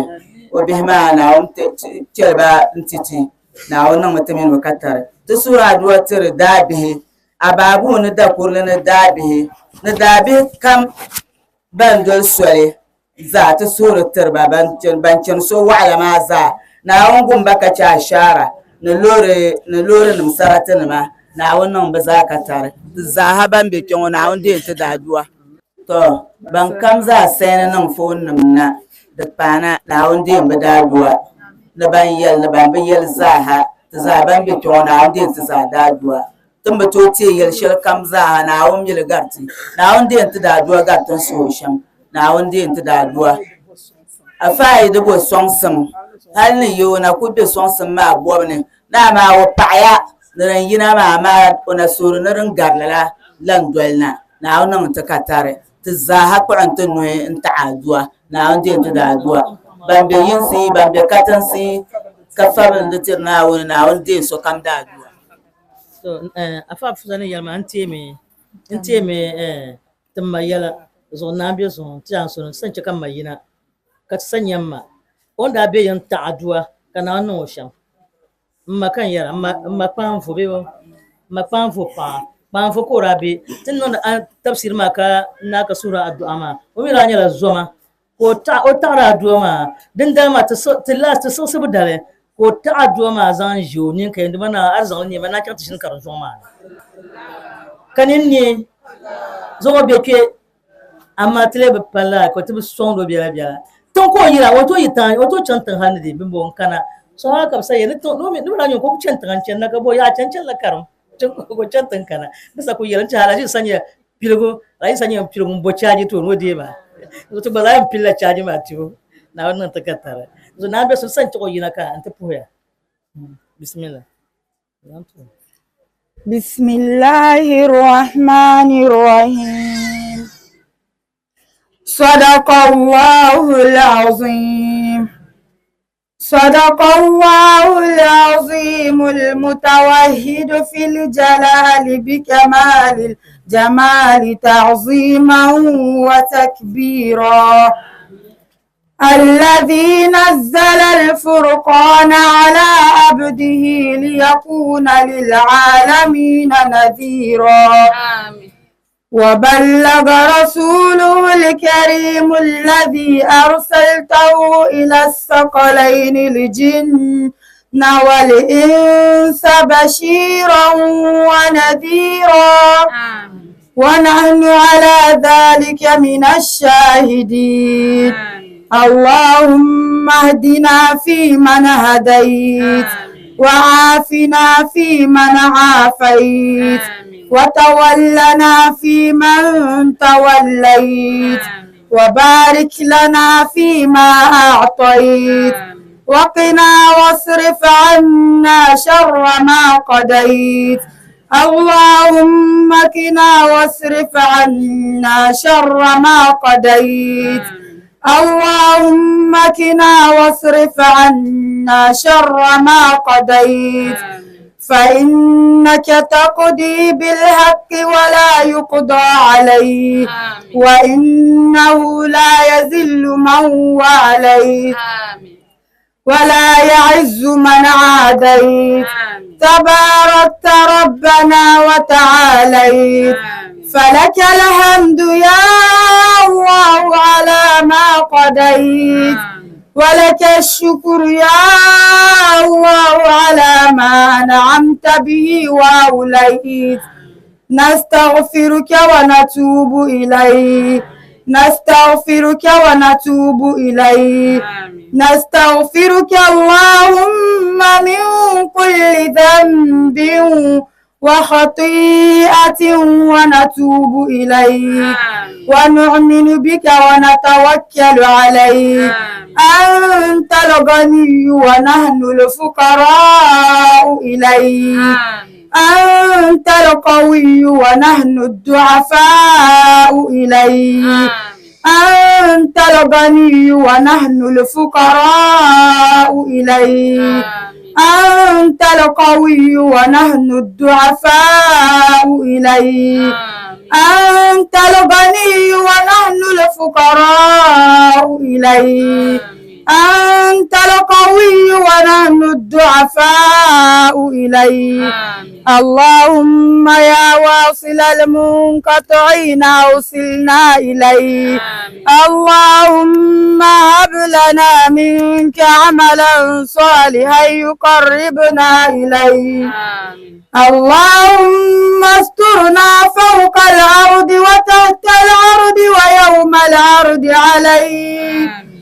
S5: o bihi maa Naawuni chɛli ba n-ti ti Naawuni niŋmi ti mini o ka tari. Ti suhiri adua tiri daabihi Abaabuu ni dakurili ni daabihi ni daabihi kam ban doli soli zaa ti suhuri tiri ba ban chani so waɣila maa zaa Naawuni gum ba ka chɛ ashaara ni loori ni loorinima saratinima Naawuni niŋ bɛ zaa ka tari ti zaaha ban be kpe ŋɔ Naawuni deei ti daadua. Tɔ! Ban kam zaa sayini niŋ foonnima na di paana Naawuni deei bɛ daadua ni ban yɛli ni ban bi yɛli zaaha ti zaa ban be kpe ŋɔ Naawuni deei ti zaa daadua. Ti ni bi tooi teei yɛli shɛli kam zaa, Naawuni mi li gari ti. Naawuni deei n-ti daadua gari ti ni suhi o shɛm. Naawuni deei n-ti daadua. Afa yi di bo sɔŋsim, hal ni yi o na kul be sɔŋsim maa bɔbu ni, ni amaa o paɣiya ni din yina maa, amaa o na suhiri ni din gari lala lan doli na. Naawuni niŋ n-ti ka tari. Ti zaaha kpuɣi n-ti nuhi n-taɣi adua. Naawuni deei n-ti daadua. Ban be yinsi, ban be katinsi ka fabilindi tiri Naawuni, Naawuni deei sokam daadua.
S4: To afa fusa ni yɛli maa n teemi n teemi. Ti ma yɛla zuɣu naa be zuŋɔ ti yaa soni san chɛ ka m ma yina ka ti sa nya m ma o ni daa be yiŋ taɣi adua ka Naawuni niŋ o shɛm. M ma ka n yɛra m ma kpaanvo bee m ma kpaanvo paɣa kpaanvo ka o daa be ti ni niŋdi tabsiri maa ka n naai ka suhiri adua maa o mi daa nyɛla zoma ka o taɣiri adua maa dindali maa ti last ti siɣisibu dali ka o taɣi adua maa zaŋ ʒi o nini ka yɛn dima naa a di zaŋ li neei ma naa chaŋ ti ʒini karim zuŋɔ maa ni ka nini neei zuŋɔ be kpe amaa ti lee bi pali lala ka ti bi sɔŋdi o biɛla biɛla tiŋ ka o yira o tooi yi tiŋ o tooi chaŋ tiŋ hali ni di bimbo n kana so hali ka bi sa yɛ ni tiŋ ni bi daa nyɛ ka o ku chani tiŋa n chani na ka bo yaa chani chanila karim ka o chani tiŋ kana bisa ku yɛli n tiɛha Alhaji sa nyɛ piligu Alhaji sa nyɛ piligu n bo chaaji ti o ni o deei maa ti gba zaa yɛn pilila chaaji maa tibu Naawuni niŋ ti ka tari so naa bɛ so sa n chɛ o yina ka n ti puhiya bismillah.
S6: بسم الله الرحمن الرحيم صدق الله العظيم صدق الله العظيم المتوحد في الجلال بكمال الجمال تعظيما وتكبيرا الذي نزل الفرقان على عبده ليكون للعالمين نذيرا.
S3: آمين.
S6: وبلغ رسوله الكريم الذي أرسلته إلى الثقلين الجن والإنس بشيرا ونذيرا.
S3: آمين.
S6: ونحن على ذلك من الشاهدين.
S3: آمين.
S6: اللهم اهدنا فيمن هديت،
S3: آمين.
S6: وعافنا فيمن عافيت،
S3: آمين.
S6: وتولنا فيمن توليت،
S3: آمين.
S6: وبارك لنا فيما أعطيت،
S3: آمين.
S6: وقنا واصرف عنا شر ما قضيت. اللهم قنا واصرف عنا شر ما قضيت.
S3: آمين.
S6: اللهم قنا واصرف عنا شر ما قضيت.
S3: آمين.
S6: فإنك تقضي بالحق ولا يقضى عليك،
S3: آمين.
S6: وإنه لا يذل من واليت،
S3: آمين.
S6: ولا يعز من عاديت.
S3: آمين.
S6: تباركت ربنا وتعاليت.
S3: آمين.
S6: فلك الحمد يا الله على ما قضيت،
S3: آمين.
S6: ولك الشكر يا الله على ما أنعمت به وأوليت. نستغفرك ونتوب إليك، نستغفرك ونتوب إليك،
S3: آمين.
S6: نستغفرك اللهم من كل ذنب وخطيئة ونتوب إليك،
S3: آمين.
S6: ونؤمن بك ونتوكل عليك.
S3: آمين.
S6: أنت الغني ونحن الفقراء إليك.
S3: آمين.
S6: أنت القوي ونحن الضعفاء إليك.
S3: آمين.
S6: أنت الغني ونحن الفقراء إليك.
S3: آمين.
S6: أنت القوي ونحن الضعفاء إليك.
S3: آمين.
S6: أنت الغني ونحن الفقراء إليك.
S3: آمين.
S6: أنت القوي ونحن الضعفاء إليك.
S3: آمين.
S6: اللهم يا واصل المنقطعين أوصلنا إليك.
S3: آمين.
S6: اللهم هب لنا منك عملا صالحا يقربنا إليك.
S3: آمين.
S6: اللهم استرنا فوق الأرض وتحت الأرض ويوم العرض عليك.
S3: آمين.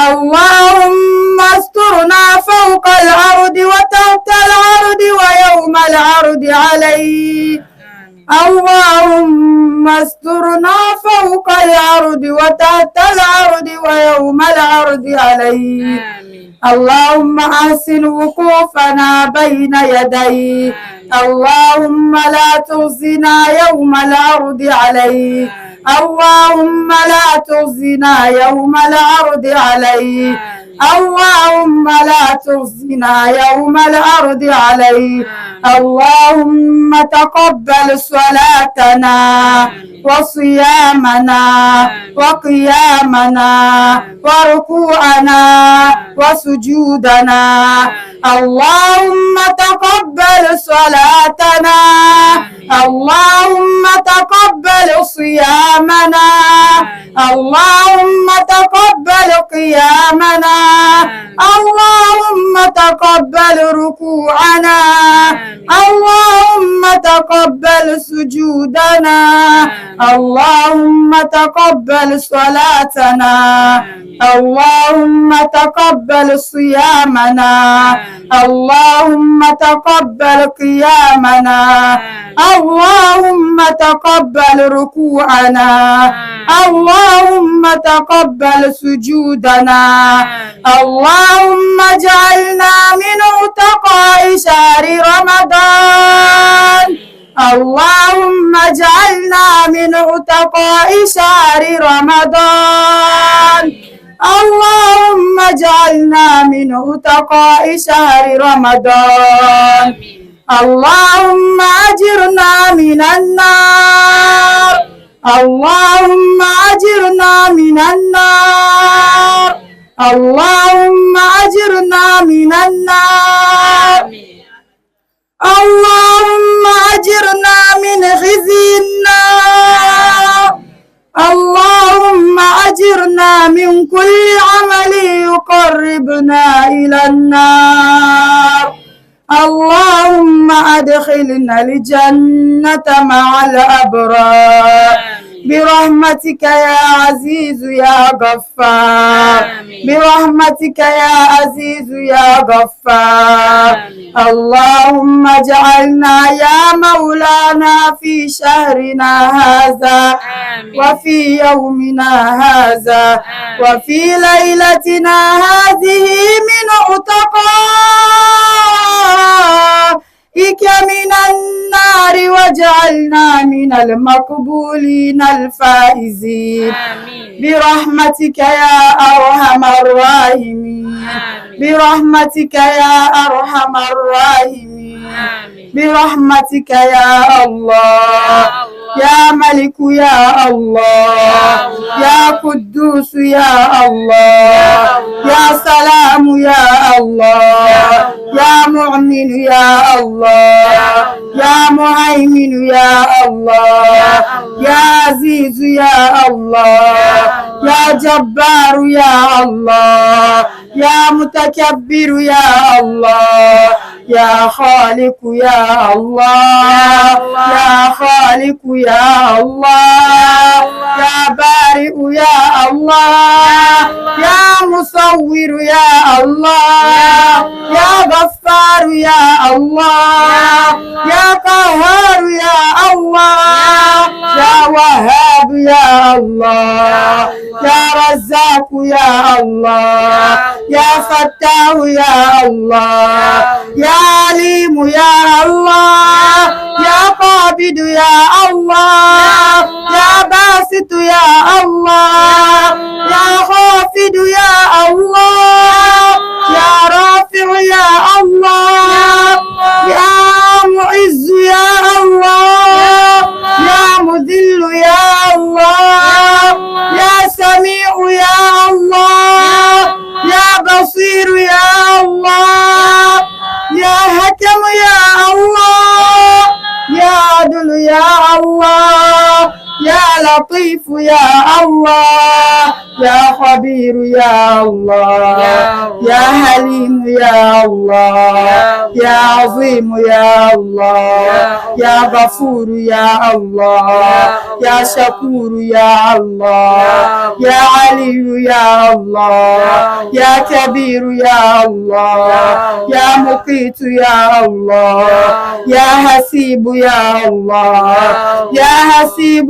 S6: اللهم استرنا فوق الأرض وتحت الأرض ويوم العرض عليك.
S3: آمين.
S6: اللهم استرنا فوق الأرض وتحت الأرض ويوم العرض عليك.
S3: آمين.
S6: اللهم أحسن وقوفنا بين يديك.
S3: آمين.
S6: اللهم لا تخزنا يوم العرض عليك.
S3: آمين.
S6: اللهم لا تخزنا يوم العرض عليك.
S3: آمين.
S6: اللهم لا تخزنا يوم العرض عليك. اللهم تقبل صلاتنا وصيامنا وقيامنا وركوعنا وسجودنا. اللهم تقبل صلاتنا. اللهم تقبل صيامنا. اللهم تقبل قيامنا. اللهم تقبل ركوعنا. اللهم تقبل سجودنا. اللهم تقبل صلاتنا. اللهم تقبل صيامنا. اللهم تقبل قيامنا. اللهم تقبل ركوعنا. اللهم تقبل سجودنا. اللهم اجعلنا من عتقاء شهر رمضان. اللهم اجعلنا من عتقاء شهر رمضان. اللهم اجعلنا من عتقاء شهر رمضان. اللهم أجرنا من النار. اللهم أجرنا من النار. اللهم أجرنا من النار. اللهم أجرنا من خزي النار. اللهم أجرنا من كل عمل يقربنا إلى النار. اللهم أدخلنا الجنة مع الأبرار برحمتك يا عزيز يا غفار. برحمتك يا عزيز يا غفار. اللهم اجعلنا يا مولانا في شهرنا هذا وفي يومنا هذا وفي ليلتنا هذه من عتقائك من النار، واجعلنا من المقبولين الفائزين برحمتك يا أرحم الراحمين. برحمتك يا أرحم الراحمين. برحمتك يا الله يا ملك يا الله يا قدوس يا الله يا سلام يا الله يا مؤمن يا الله يا مهيمن يا الله يا عزيز يا الله يا جبار يا الله يا متكبر يا الله يا خالق يا الله يا خالق يا الله يا بارئ يا الله يا مصور يا الله يا غفار يا الله يا قهار يا الله يا وهاب يا الله يا رزاق يا الله يا فتاح يا الله يا عليم يا الله يا قابض يا الله يا باسط يا الله يا خافض يا الله يا رافع يا الله يا معز يا الله يا مذل يا الله يا سميع يا الله يا بصير يا الله يا حكم يا الله يا عدل يا الله يا لطيف يا الله يا خبير يا الله يا حليم يا الله يا عظيم يا الله يا غفور يا الله يا شكور يا الله يا علي يا الله يا كبير يا الله يا مقيت يا الله يا حسيب يا الله يا حسيب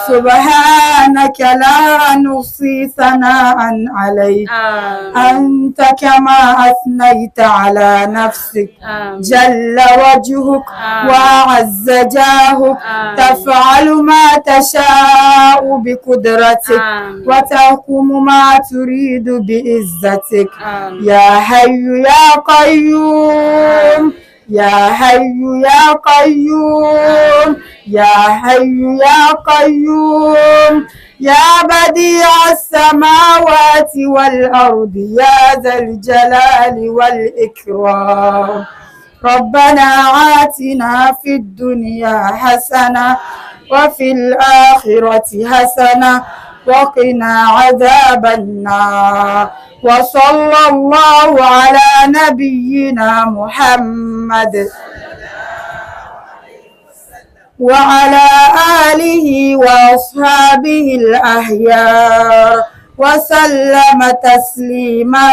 S6: سبحانك لا نحصي ثناء عليك أنت كما أثنيت على نفسك جل وجهك وعز جاهك تفعل ما تشاء بقدرتك وتحكم ما تريد بعزتك يا حي يا قيوم يا حي يا قيوم يا حي يا قيوم يا بديع السماوات والأرض يا ذا الجلال والإكرام ربنا آتنا في الدنيا حسنة وفي الآخرة حسنة وقنا عذاب النار وصلى الله على نبينا محمد وعلى آله وأصحابه الأحيار وسلم تسليما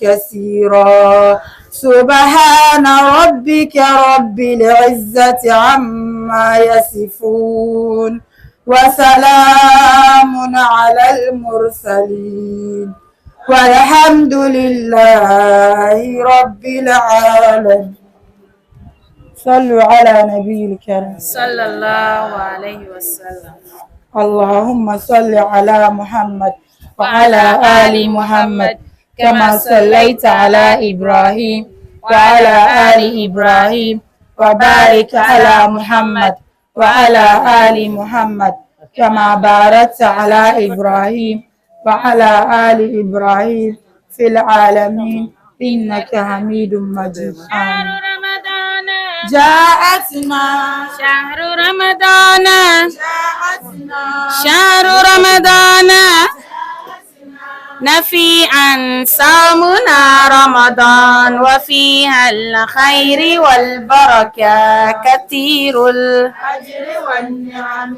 S6: كثيرا سبحان ربك رب العزة عما يصفون وسلام على المرسلين والحمد لله رب العالمين صلوا على نبي الكريم
S3: صلى الله عليه وسلم
S6: اللهم صل على محمد وعلى آل محمد كما صليت على إبراهيم وعلى آل إبراهيم وبارك على محمد وعلى آل محمد كما باركت على إبراهيم وعلى آل إبراهيم في العالمين إنك حميد مجيد
S3: شهر
S6: آمين.
S3: رمضان
S6: جاءتنا
S3: شهر رمضان
S6: جاءتنا
S3: شهر رمضان نفيعا صومنا رمضان وفيها الخير والبركة كثير
S6: الأجر والنعم.